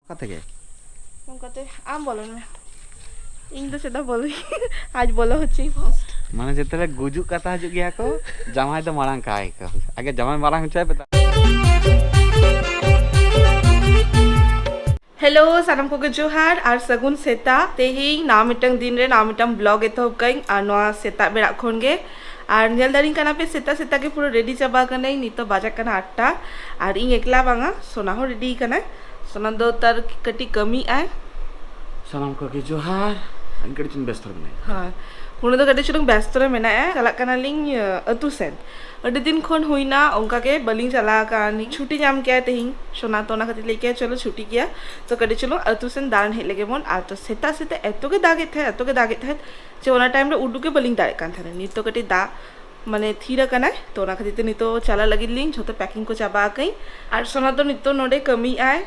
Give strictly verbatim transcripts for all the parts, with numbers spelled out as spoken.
ᱠᱟᱛᱮ ᱜᱮ᱾ ᱱᱚᱝᱠᱟᱛᱮ ᱟᱢ ᱵᱚᱞᱚᱱ ᱢᱮ᱾ ᱤᱧ ᱫᱚ ᱪᱮᱫᱟᱜ ᱵᱚᱞᱚᱭ? ᱟᱡ ᱵᱚᱞᱚ ᱦᱚᱪᱚᱭ first᱾ ᱢᱟᱱᱮ ᱡᱮᱛᱮᱞᱮ ᱜᱩᱡᱩᱜ ᱠᱟᱛᱷᱟ ᱦᱤᱡᱩᱜ ᱜᱮᱭᱟ ᱠᱚ, ᱡᱟᱶᱟᱭ ᱫᱚ ᱢᱟᱲᱟᱝ ᱠᱟᱭ ᱠᱚ᱾ ᱟᱜᱮ ᱡᱟᱶᱟᱭ ᱢᱟᱲᱟᱝ ᱦᱚᱪᱚᱭ ᱯᱮ᱾ ᱦᱮᱞᱳ, ᱥᱟᱱᱟᱢ ᱠᱚᱜᱮ ᱡᱚᱦᱟᱨ ᱟᱨ ᱥᱟᱹᱜᱩᱱ ᱥᱮᱛᱟᱜ᱾ ᱛᱮᱦᱮᱧ ᱱᱟᱣᱟ ᱢᱤᱫᱴᱟᱝ ᱫᱤᱱ ᱨᱮ ᱱᱟᱣᱟ ᱢᱤᱫᱴᱟᱝ vlog ᱮᱛᱚᱦᱚᱵ ᱠᱟᱹᱧ᱾ ᱟᱨ ᱱᱚᱣᱟ ᱥᱮᱛᱟᱜ ᱵᱮᱲᱟ ᱠᱷᱚᱱ ᱜᱮ, ᱟᱨ ᱧᱮᱞ ᱫᱟᱲᱮᱧ ᱠᱟᱱᱟ ᱯᱮ, ᱥᱮᱛᱟᱜ ᱥᱮᱛᱟᱜ ᱜᱮ ᱯᱩᱨᱟᱹ ready ᱪᱟᱵᱟ ᱠᱟᱹᱱᱟᱹᱧ᱾ ᱱᱤᱛᱚᱜ ᱵᱟᱡᱟᱜ ᱠᱟᱱᱟ ᱟᱴᱴᱟ᱾ ᱟᱨ ᱤᱧ ᱮᱠᱞᱟ ᱵᱟᱝᱟ, ᱥᱳᱱᱟ ᱦᱚᱸ ready ᱠᱟᱱᱟᱭ᱾ ᱥᱳᱱᱟ ᱫᱚ ᱛᱟᱨ ᱠᱟᱹᱴᱤᱡ ᱠᱟᱹᱢᱤ ᱟᱭ᱾ ᱥᱟᱱᱟᱢ ᱠᱚᱜᱮ ᱡᱚᱦᱟᱨ᱾ ᱤᱧ ᱠᱟᱹᱴᱤᱡ ᱪᱩᱞᱩᱝ ᱵᱮᱥᱛᱚ ᱨᱮ ᱢᱮᱱᱟᱹᱧᱟ᱾ ᱦᱳᱭ, ᱩᱱᱤ ᱫᱚ ᱠᱟᱹᱴᱤᱡ ᱪᱩᱞᱩᱝ ᱵᱮᱥᱛᱚ ᱨᱮ ᱢᱮᱱᱟᱭᱟ᱾ ᱪᱟᱞᱟᱜ ᱠᱟᱱᱟᱞᱤᱧ, ᱟᱹ, ᱟᱹᱛᱩ ᱥᱮᱱ᱾ ᱟᱹᱰᱤ ᱫᱤᱱ ᱠᱷᱚᱱ ᱦᱩᱭᱱᱟ ᱚᱱᱠᱟ ᱜᱮ ᱵᱟᱹᱞᱤᱧ ᱪᱟᱞᱟᱣ ᱟᱠᱟᱱ᱾ ᱪᱷᱩᱴᱤ ᱧᱟᱢ ᱠᱮᱜᱼᱟᱭ ᱛᱮᱦᱮᱧ ᱥᱳᱱᱟ, ᱛᱚ ᱚᱱᱟ ᱠᱷᱟᱹᱛᱤᱨ ᱞᱟᱹᱭ ᱠᱮᱜᱼᱟᱭ, "ᱪᱚᱞᱚ ᱪᱷᱩᱴᱤ ᱜᱮᱭᱟ, ᱛᱚ ᱠᱟᱹᱴᱤᱡ ᱪᱩᱞᱩᱝ ᱟᱹᱛᱩ ᱥᱮᱱ ᱫᱟᱬᱟᱱ ᱦᱮᱡ ᱞᱮᱜᱮ ᱵᱚᱱ᱾" ᱟᱨ ᱛᱚ ᱥᱮᱛᱟᱜ ᱥᱮᱛᱟᱜ ᱮᱛᱚ ᱜᱮ ᱫᱟᱜᱮᱫ ᱛᱟᱦᱮᱸᱫ, ᱮᱛᱚ ᱜᱮ ᱫᱟᱜᱮᱫ ᱛᱟᱦᱮᱸᱫ, ᱡᱮ ᱚᱱᱟ time ᱨᱮ ᱩᱰᱩᱠ ᱜᱮ ᱵᱟᱹᱞᱤᱧ ᱫᱟᱲᱮᱭᱟᱜ ᱠᱟᱱ ᱛᱟᱦᱮᱸᱱᱟ᱾ ᱱᱤᱛ ᱫᱚ ᱠᱟᱹᱴᱤᱡ ᱫᱟᱜ ᱢᱟᱱᱮ ᱛᱷᱤᱨ ᱟᱠᱟᱱᱟᱭ, ᱛᱚ ᱚᱱᱟ ᱠᱷᱟᱹᱛᱤᱨ ᱛᱮ ᱱᱤᱛᱚᱜ ᱪᱟᱞᱟᱜ ᱞᱟᱹᱜᱤᱫ ᱞᱤᱧ, ᱡᱷᱚᱛᱚ packing ᱠᱚ ᱪᱟᱵᱟ ᱟᱠᱟᱫᱟᱹᱧ᱾ ᱟᱨ ᱥᱳᱱᱟ ᱫᱚ ᱱᱤᱛᱚᱜ ᱱᱚᱰᱮ ᱠᱟᱹᱢᱤᱭᱮᱫ ᱟᱭ,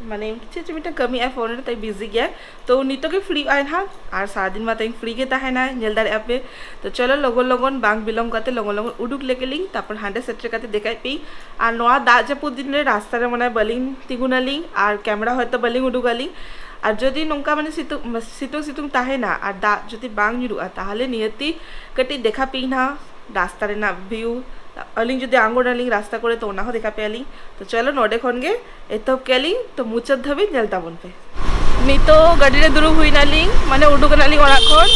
ᱢᱟᱱᱮ ᱪᱮᱫ ᱪᱚ ᱢᱤᱫᱴᱟᱝ ᱠᱟᱹᱢᱤᱭᱮᱫ ᱟᱭ phone ᱨᱮ, ᱛᱟᱭ busy ᱜᱮᱭᱟᱭ᱾ ᱛᱚ ᱱᱤᱛᱚᱜ ᱜᱮ free ᱟᱭ ᱱᱟᱦᱟᱜ, ᱟᱨ ᱥᱟᱨᱟᱫᱤᱱ ᱢᱟ ᱛᱮᱦᱮᱧ free ᱜᱮ ᱛᱟᱦᱮᱱᱟᱭ, ᱧᱮᱞ ᱫᱟᱲᱮᱭᱟᱜᱼᱟ ᱯᱮ᱾ ᱛᱚ ᱪᱚᱞᱚ ᱞᱚᱜᱚᱱ ᱞᱚᱜᱚᱱ, ᱵᱟᱝ ᱵᱤᱞᱚᱢ ᱠᱟᱛᱮ ᱞᱚᱜᱚᱱ ᱞᱚᱜᱚᱱ ᱩᱰᱩᱠ ᱞᱮᱜᱮ ᱞᱤᱧ, ᱛᱟᱨᱯᱚᱨ ᱦᱟᱸᱰᱮ ᱥᱮᱴᱮᱨ ᱠᱟᱛᱮ ᱫᱮᱠᱷᱟᱭ ᱯᱮ᱾ ᱟᱨ ᱱᱚᱣᱟ ᱫᱟᱜ ᱡᱟᱹᱯᱩᱫ ᱫᱤᱱ ᱨᱮ ᱨᱟᱥᱛᱟ ᱨᱮ ᱢᱟᱱᱮ ᱵᱟᱹᱞᱤᱧ ᱛᱤᱸᱜᱩᱱᱟᱞᱤᱧ, ᱟᱨ camera ᱦᱚᱭᱛᱳ ᱵᱟᱹᱞᱤᱧ ᱩᱰᱩᱠᱟᱞᱤᱧ᱾ ᱟᱨ ᱡᱩᱫᱤ ᱱᱚᱝᱠᱟ ᱢᱟᱱᱮ ᱥᱤᱛᱩᱝ, ᱥᱤᱛᱩᱝ ᱥᱤᱛᱩᱝ ᱛᱟᱦᱮᱱᱟ ᱟᱨ ᱫᱟᱜ ᱡᱩᱫᱤ ᱵᱟᱝ ᱧᱩᱨᱩᱜᱼᱟ, ᱛᱟᱦᱚᱞᱮ ᱱᱤᱦᱟᱹᱛᱤ ᱠᱟᱹᱴᱤᱡ ᱫᱮᱠᱷᱟ ᱯᱮ ᱱᱟᱦᱟᱜ ᱨᱟᱥᱛᱟ ᱨᱮᱱᱟᱜ view᱾ ᱟᱹᱞᱤᱧ ᱡᱩᱫᱤ ᱟᱬᱜᱚᱱᱟᱞᱤᱧ ᱨᱟᱥᱛᱟ ᱠᱚᱨᱮ, ᱛᱚ ᱚᱱᱟ ᱦᱚᱸ ᱫᱮᱠᱷᱟ ᱯᱮᱭᱟᱞᱤᱧ᱾ ᱛᱚ ᱪᱚᱞᱚ ᱱᱚᱰᱮ ᱠᱷᱚᱱ ᱜᱮ ᱮᱛᱚᱦᱚᱵ ᱠᱮᱭᱟᱞᱤᱧ, ᱛᱚ ᱢᱩᱪᱟᱹᱫ ᱫᱷᱟᱹᱵᱤᱡ ᱧᱮᱞ ᱛᱟᱵᱚᱱ ᱯᱮ᱾ ᱱᱤᱛᱚᱜ ᱜᱟᱹᱰᱤ ᱨᱮ ᱫᱩᱲᱩᱵ ᱦᱩᱭ ᱱᱟᱞᱤᱧ, ᱢᱟᱱᱮ ᱩᱰᱩᱠ ᱮᱱᱟᱞᱤᱧ ᱚᱲᱟᱜ ᱠᱷᱚᱱ᱾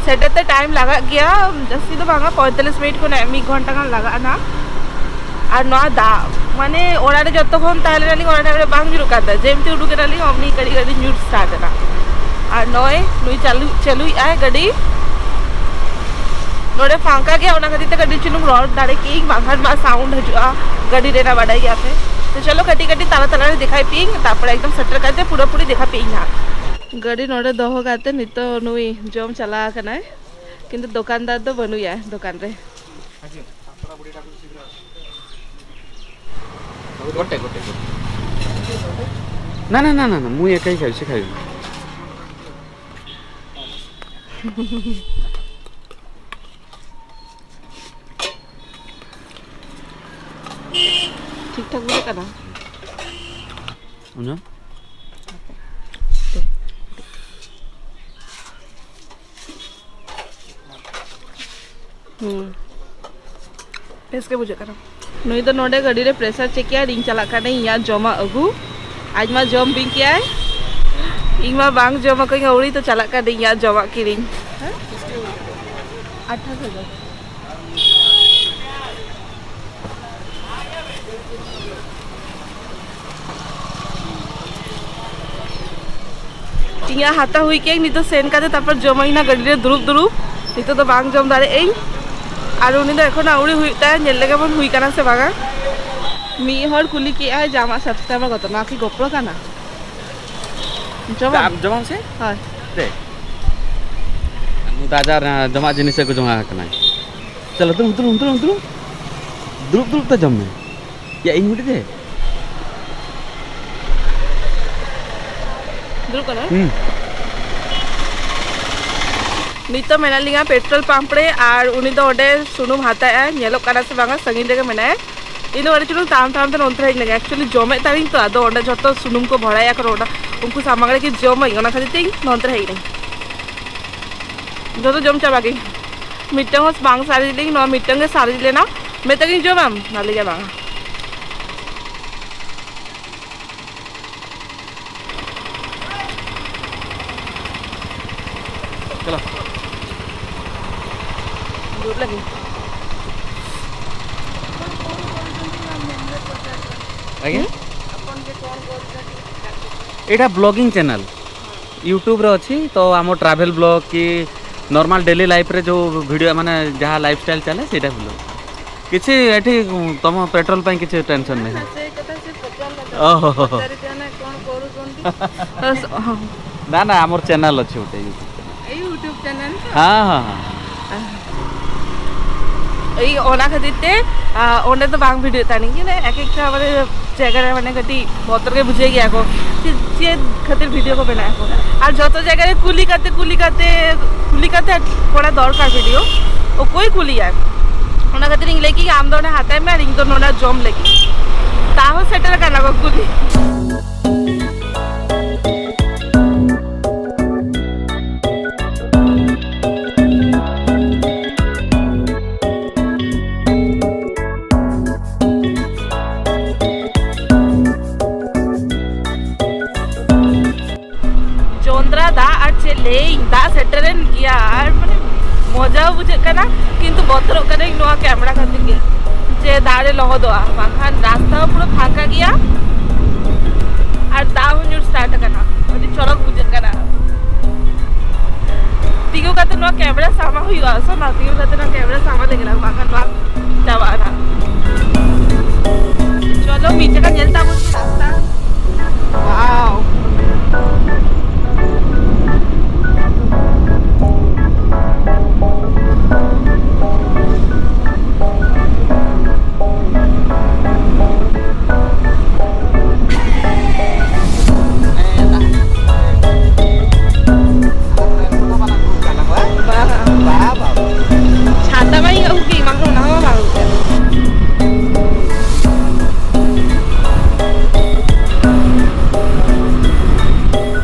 ᱥᱮᱴᱮᱨ ᱛᱮ time ᱞᱟᱜᱟᱜ ᱜᱮᱭᱟ, ᱡᱟᱹᱥᱛᱤ ᱫᱚ ᱵᱟᱝᱟ, ᱯᱚᱸᱭᱛᱟᱞᱞᱤᱥ ᱢᱤᱱᱤᱴ ᱠᱷᱚᱱ ᱢᱤᱫ ᱜᱷᱚᱱᱴᱟ ᱜᱟᱱ ᱞᱟᱜᱟᱜᱼᱟ ᱱᱟᱜ᱾ ᱟᱨ ᱱᱚᱣᱟ ᱫᱟᱜ, ᱢᱟᱱᱮ ᱚᱲᱟᱜ ᱨᱮ ᱡᱚᱛᱚ ᱠᱷᱚᱱ ᱛᱟᱦᱮᱸ ᱞᱮᱱᱟᱞᱤᱧ, ᱚᱲᱟᱜ ᱨᱮ ᱵᱟᱝ ᱧᱩᱨᱩᱜ ᱠᱟᱱ ᱛᱟᱦᱮᱸᱫ, ᱡᱮᱢᱛᱤ ᱩᱰᱩᱠ ᱮᱱᱟᱞᱤᱧ ᱚᱢᱱᱤ ᱠᱟᱹᱴᱤᱡ ᱠᱟᱹᱴᱤᱡ ᱧᱩᱨ start ᱮᱱᱟ᱾ ᱟᱨ ᱱᱚᱜᱼᱚᱭ ᱱᱩᱭ ᱪᱟᱹᱞᱩ, ᱪᱟᱹᱞᱩᱭᱮᱫᱼᱟᱭ ᱜᱟᱹᱰᱤ᱾ ᱱᱚᱰᱮ ᱯᱷᱟᱸᱠᱟ ᱜᱮᱭᱟ, ᱚᱱᱟ ᱠᱷᱟᱹᱛᱤᱨ ᱛᱮ ᱠᱟᱹᱴᱤᱡ ᱪᱩᱞᱩᱝ ᱨᱚᱲ ᱫᱟᱲᱮ ᱠᱮᱜᱼᱟᱹᱧ, ᱵᱟᱝᱠᱷᱟᱱ ᱢᱟ sound ᱦᱤᱡᱩᱜᱼᱟ ᱜᱟᱹᱰᱤ ᱨᱮᱱᱟᱜ, ᱵᱟᱰᱟᱭ ᱜᱮᱭᱟ ᱯᱮ᱾ ᱛᱚ ᱪᱚᱞᱚ ᱠᱟᱹᱴᱤᱡ ᱠᱟᱹᱴᱤᱡ ᱛᱟᱞᱟ ᱛᱟᱞᱟ ᱨᱮ ᱫᱮᱠᱷᱟᱭ ᱯᱮᱭᱟᱹᱧ, ᱛᱟᱨᱯᱚᱨᱮ ᱮᱠᱫᱚᱢ ᱥᱮᱴᱮᱨ ᱠᱟᱛᱮ ᱯᱩᱨᱟᱹᱯᱩᱨᱤ ᱫᱮᱠᱷᱟ ᱯᱮᱭᱟᱹᱧ ᱦᱟᱸᱜ᱾ ᱜᱟᱹᱰᱤ ᱱᱚᱰᱮ ᱫᱚᱦᱚ ᱠᱟᱛᱮ ᱱᱤᱛᱚᱜ ᱱᱩᱭ ᱡᱚᱢ ᱪᱟᱞᱟᱣ ᱟᱠᱟᱱᱟᱭ, ᱠᱤᱱᱛᱩ ᱫᱚᱠᱟᱱᱫᱟᱨ ᱫᱚ ᱵᱟᱹᱱᱩᱭᱟ ᱫᱚᱠᱟᱱ ᱨᱮ᱾ গোটে, গোটে, গোটে। না, না, না, না, না, মুই একাই খাইছি, খাইবি না। ঠিকঠাক বুঝে কেন? ᱚᱱᱟ? ᱦᱩᱸ᱾ ᱵᱮᱥ ᱜᱮ ᱵᱩᱡᱷᱟᱹᱜ ᱠᱟᱱᱟ᱾ ᱱᱩᱭ ᱫᱚ ᱱᱚᱰᱮ ᱜᱟᱹᱰᱤ ᱨᱮ pressure check ᱮᱭᱟ, ᱟᱨ ᱤᱧ ᱪᱟᱞᱟᱜ ᱠᱟᱹᱱᱟᱹᱧ ᱤᱧᱟᱹᱜ ᱡᱚᱢᱟᱜ ᱟᱹᱜᱩ᱾ ᱟᱡ ᱢᱟ ᱡᱚᱢ ᱵᱤᱧ ᱠᱮᱜᱼᱟᱭ, ᱤᱧ ᱢᱟ ᱵᱟᱝ ᱡᱚᱢ ᱟᱠᱟᱧ ᱟᱹᱣᱲᱤ, ᱛᱚ ᱪᱟᱞᱟᱜ ᱠᱟᱹᱱᱟᱹᱧ ᱤᱧᱟᱹᱜ ᱡᱚᱢᱟᱜ ᱠᱤᱨᱤᱧ᱾ ᱟᱴᱷᱟᱥ ᱦᱟᱡᱟᱨ᱾ ᱤᱧᱟᱹᱜ ᱦᱟᱛᱟᱣ ᱦᱩᱭ ᱠᱮᱫ, ᱱᱤᱛᱚᱜ ᱥᱮᱱ ᱠᱟᱛᱮ ᱛᱟᱨᱯᱚᱨ ᱡᱚᱢᱟᱹᱧ ᱱᱟ ᱜᱟᱹᱰᱤ ᱨᱮ ᱫᱩᱲᱩᱵ ᱫᱩᱲᱩᱵ᱾ ᱱᱤᱛᱚᱜ ᱫᱚ ᱵᱟᱝ ᱡᱚᱢ ᱫᱟᱲᱮᱭᱟᱜ ᱟᱹᱧ᱾ ᱟᱨ ᱩᱱᱤ ᱫᱚ ᱮᱠᱷᱚᱱ ᱟᱹᱣᱲᱤ ᱦᱩᱭᱩᱜ ᱛᱟᱭᱟ, ᱧᱮᱞ ᱞᱮᱜᱮ ᱵᱚᱱ ᱦᱩᱭ ᱠᱟᱱᱟ ᱥᱮ ᱵᱟᱝᱟ᱾ ᱢᱤᱫ ᱦᱚᱲ ᱠᱩᱞᱤ ᱠᱮᱜᱼᱟᱭ ᱡᱮ ᱟᱢᱟᱜ subscriber ᱠᱚᱛᱚ, ᱱᱚᱣᱟ ᱠᱤ ᱜᱚᱯᱲᱚ ᱠᱟᱱᱟ? ᱡᱚᱢᱟᱢ? ᱟᱢ ᱡᱚᱢᱟᱢ ᱥᱮ? ᱦᱳᱭ᱾ ᱫᱮ᱾ ᱱᱩᱭ ᱫᱚ ᱟᱡᱟᱜ ᱡᱚᱢᱟᱜ ᱡᱤᱱᱤᱥ ᱮ ᱟᱹᱜᱩ ᱡᱚᱝ ᱠᱟᱱᱟᱭ᱾ ᱪᱚᱞᱚ, ᱫᱩᱲᱩᱵ, ᱫᱩᱲᱩᱵ, ᱫᱩᱲᱩᱵ, ᱫᱩᱲᱩᱵ᱾ ᱫᱩᱲᱩᱵ, ᱫᱩᱲᱩᱵ ᱛᱮ ᱡᱚᱢ ᱢᱮ᱾ ᱭᱟ, ᱤᱧ ᱦᱩᱰᱤᱧ ᱨᱮ᱾ ᱫᱩᱲᱩᱵ ᱠᱟᱱᱟ? ᱦᱩᱸ᱾ ᱱᱤᱛᱚᱜ ᱢᱮᱱᱟᱜ ᱞᱤᱧᱟ petrol pump ᱨᱮ, ᱟᱨ ᱩᱱᱤ ᱫᱚ ᱚᱸᱰᱮ ᱥᱩᱱᱩᱢ ᱦᱟᱛᱟᱣᱮᱫᱼᱟᱭ᱾ ᱧᱮᱞᱚᱜ ᱠᱟᱱᱟ ᱥᱮ ᱵᱟᱝᱟ, ᱥᱟᱺᱜᱤᱧ ᱨᱮᱜᱮ ᱢᱮᱱᱟᱭᱟ᱾ ᱤᱧ ᱫᱚ ᱟᱹᱰᱤ ᱪᱩᱞᱩᱝ ᱛᱟᱲᱟᱢ ᱛᱟᱲᱟᱢ ᱛᱮ ᱱᱚᱱᱛᱮ ᱨᱮ ᱦᱮᱡ ᱞᱮᱱᱟ᱾ Actually ᱡᱚᱢᱮᱫ ᱛᱟᱦᱮᱱᱤᱧ ᱛᱚ, ᱟᱫᱚ ᱚᱸᱰᱮ ᱡᱷᱚᱛᱚ ᱥᱩᱱᱩᱢ ᱠᱚ ᱵᱷᱚᱨᱟᱭᱟ ᱠᱚ ᱚᱸᱰᱮ, ᱩᱱᱠᱩ ᱥᱟᱢᱟᱝ ᱨᱮᱜᱮ ᱡᱚᱢᱟᱹᱧ, ᱚᱱᱟ ᱠᱷᱟᱹᱛᱤᱨ ᱛᱮ ᱤᱧ ᱱᱚᱱᱛᱮ ᱨᱮ ᱦᱮᱡ ᱮᱱᱟᱹᱧ᱾ ᱡᱚᱛᱚ ᱡᱚᱢ ᱪᱟᱵᱟ ᱜᱮ᱾ ᱢᱤᱫᱴᱟᱝ ᱦᱚᱸ ᱵᱟᱝ ᱥᱟᱨᱮᱡ ᱞᱤᱧ, ᱱᱚᱣᱟ ᱢᱤᱫᱴᱟᱝ ᱜᱮ ᱥᱟᱨᱮᱡ ᱞᱮᱱᱟ᱾ ᱢᱮᱛᱟᱜᱤᱧ ᱡᱚᱢᱟᱢ? ᱱᱟᱞᱮ ᱡᱟ ᱵᱟᱝᱟ᱾ ᱪᱚᱞᱚ᱾ ᱫᱩᱲᱩᱵ ᱞᱟᱹᱜᱤᱫ᱾ ଆଜ୍ଞା? ଏଇଟା ବ୍ଲଗିଂ ଚ୍ୟାନେଲ। YouTube ରେ ଅଛି, ତ ଆମ ଟ୍ରାଭେଲ ବ୍ଲଗ କି ନର୍ମାଲ ଡେଲି ଲାଇଫରେ ଯୋଉ ଭିଡ଼ିଓ, ମାନେ ଯାହା ଲାଇଫଷ୍ଟାଇଲ ଚାଲେ, ସେଇଟା ବ୍ଲଗ। କିଛି ଏଠି ତମ ପେଟ୍ରୋଲ ପାଇଁ କିଛି ଟେନସନ ନାହିଁ। ନା, ସେଇ କଥା ସେ ପଚାରିଲା ତ। ଓହୋ। ପଚାରିଦିଅ ନା, କ'ଣ କରୁଛନ୍ତି? ᱦᱚᱸ। ନା, ନା, ଆମର ଚ୍ୟାନେଲ ଅଛି ଗୋଟେ YouTube ଚ୍ୟାନେଲ। ଏଇ YouTube ଚ୍ୟାନେଲ ତ? ହଁ, ହଁ, ହଁ। ᱮᱭ, ᱚᱱᱟ ᱠᱷᱟᱹᱛᱤᱨ ᱛᱮ, ᱟ, ᱚᱸᱰᱮ ᱫᱚ ᱵᱟᱝ ᱵᱷᱤᱰᱤᱭᱳ ᱛᱟᱦᱮᱱ ᱜᱮ, ᱮᱠ ᱮᱠᱴᱟ ᱢᱟᱱᱮ ᱡᱟᱭᱜᱟ ᱨᱮ ᱢᱟᱱᱮ ᱠᱟᱹᱴᱤᱡ ᱵᱚᱛᱚᱨ ᱜᱮ ᱵᱩᱡᱷᱟᱹᱣ ᱜᱮᱭᱟ ᱠᱚ, ᱪᱮᱫ, ᱪᱮᱫ ᱠᱷᱟᱹᱛᱤᱨ ᱵᱷᱤᱰᱤᱭᱳ ᱠᱚ ᱵᱮᱱᱟᱣ ᱟᱠᱚ᱾ ᱟᱨ ᱡᱚᱛᱚ ᱡᱟᱭᱜᱟ ᱨᱮ ᱠᱩᱞᱤ ᱠᱟᱛᱮ, ᱠᱩᱞᱤ ᱠᱟᱛᱮ, ᱠᱩᱞᱤ ᱠᱟᱛᱮ ᱠᱚᱨᱟᱣ ᱫᱚᱨᱠᱟᱨ ᱵᱷᱤᱰᱤᱭᱳ᱾ ᱚᱠᱚᱭ ᱠᱩᱞᱤᱭᱟ? ᱚᱱᱟ ᱠᱷᱟᱹᱛᱤᱨ ᱤᱧ ᱞᱟᱹᱭ ᱠᱮᱫ, "ᱟᱢ ᱫᱚ ᱚᱸᱰᱮ ᱦᱟᱛᱟᱭ ᱢᱮ ᱟᱨ ᱤᱧ ᱫᱚ ᱱᱚᱰᱮ ᱡᱚᱢ ᱞᱟᱹᱜᱤᱫ᱾" ᱛᱟᱦᱚᱸ ᱥᱮᱴᱮᱨ ᱟᱠᱟᱱᱟ ᱠᱚ ᱠᱩᱞᱤ᱾ ᱮᱭ, ᱫᱟᱜ ᱥᱮᱴᱮᱨᱮᱱ ᱜᱮᱭᱟ ᱟᱨ ᱢᱟᱱᱮ ᱢᱚᱡᱟ ᱵᱩᱡᱷᱟᱹᱜ ᱠᱟᱱᱟ, ᱠᱤᱱᱛᱩ ᱵᱚᱛᱚᱨᱚᱜ ᱠᱟᱹᱱᱟᱹᱧ ᱱᱚᱣᱟ ᱠᱮᱢᱮᱨᱟ ᱠᱷᱟᱹᱛᱤᱨ ᱜᱮ, ᱡᱮ ᱫᱟᱜ ᱨᱮ ᱞᱚᱦᱚᱫᱚᱜᱼᱟ, ᱵᱟᱝᱠᱷᱟᱱ ᱨᱟᱥᱛᱟ ᱦᱚᱸ ᱯᱩᱨᱟᱹ ᱯᱷᱟᱸᱠᱟ ᱜᱮᱭᱟ ᱟᱨ ᱫᱟᱜ ᱦᱚᱸ ᱧᱩᱨ ᱥᱴᱟᱨᱴ ᱟᱠᱟᱱᱟ᱾ ᱟᱹᱰᱤ ᱪᱚᱨᱚᱠ ᱵᱩᱡᱷᱟᱹᱜ ᱠᱟᱱᱟ᱾ ᱛᱤᱸᱜᱩ ᱠᱟᱛᱮ ᱱᱚᱣᱟ ᱠᱮᱢᱮᱨᱟ ᱥᱟᱵ ᱦᱩᱭᱩᱜᱼᱟ, ᱥᱮ ᱱᱚᱣᱟ ᱛᱤᱸᱜᱩ ᱠᱟᱛᱮ ᱱᱚᱣᱟ ᱠᱮᱢᱮᱨᱟ ᱥᱟᱵ ᱞᱮᱜᱮ ᱞᱟᱝ, ᱵᱟᱝᱠᱷᱟᱱ ᱱᱚᱣᱟ ᱪᱟᱵᱟᱜᱼᱟ ᱱᱟᱜ᱾ ᱪᱚᱞᱚ, ᱢᱤᱫ ᱡᱟᱭᱜᱟ ᱧᱮᱞ ᱛᱟᱵᱚᱱ ᱯᱮ ᱨᱟᱥᱛᱟ᱾ ᱣᱟᱣ᱾ ᱵᱟᱝ᱾ ᱪᱷᱟᱛᱟ ᱢᱟ ᱤᱧ ᱟᱹᱜᱩ ᱠᱮᱫ, ᱵᱟᱝᱠᱷᱟᱱ ᱚᱱᱟ ᱦᱚᱸ ᱵᱟᱝ ᱟᱹᱜᱩ ᱠᱮᱫ᱾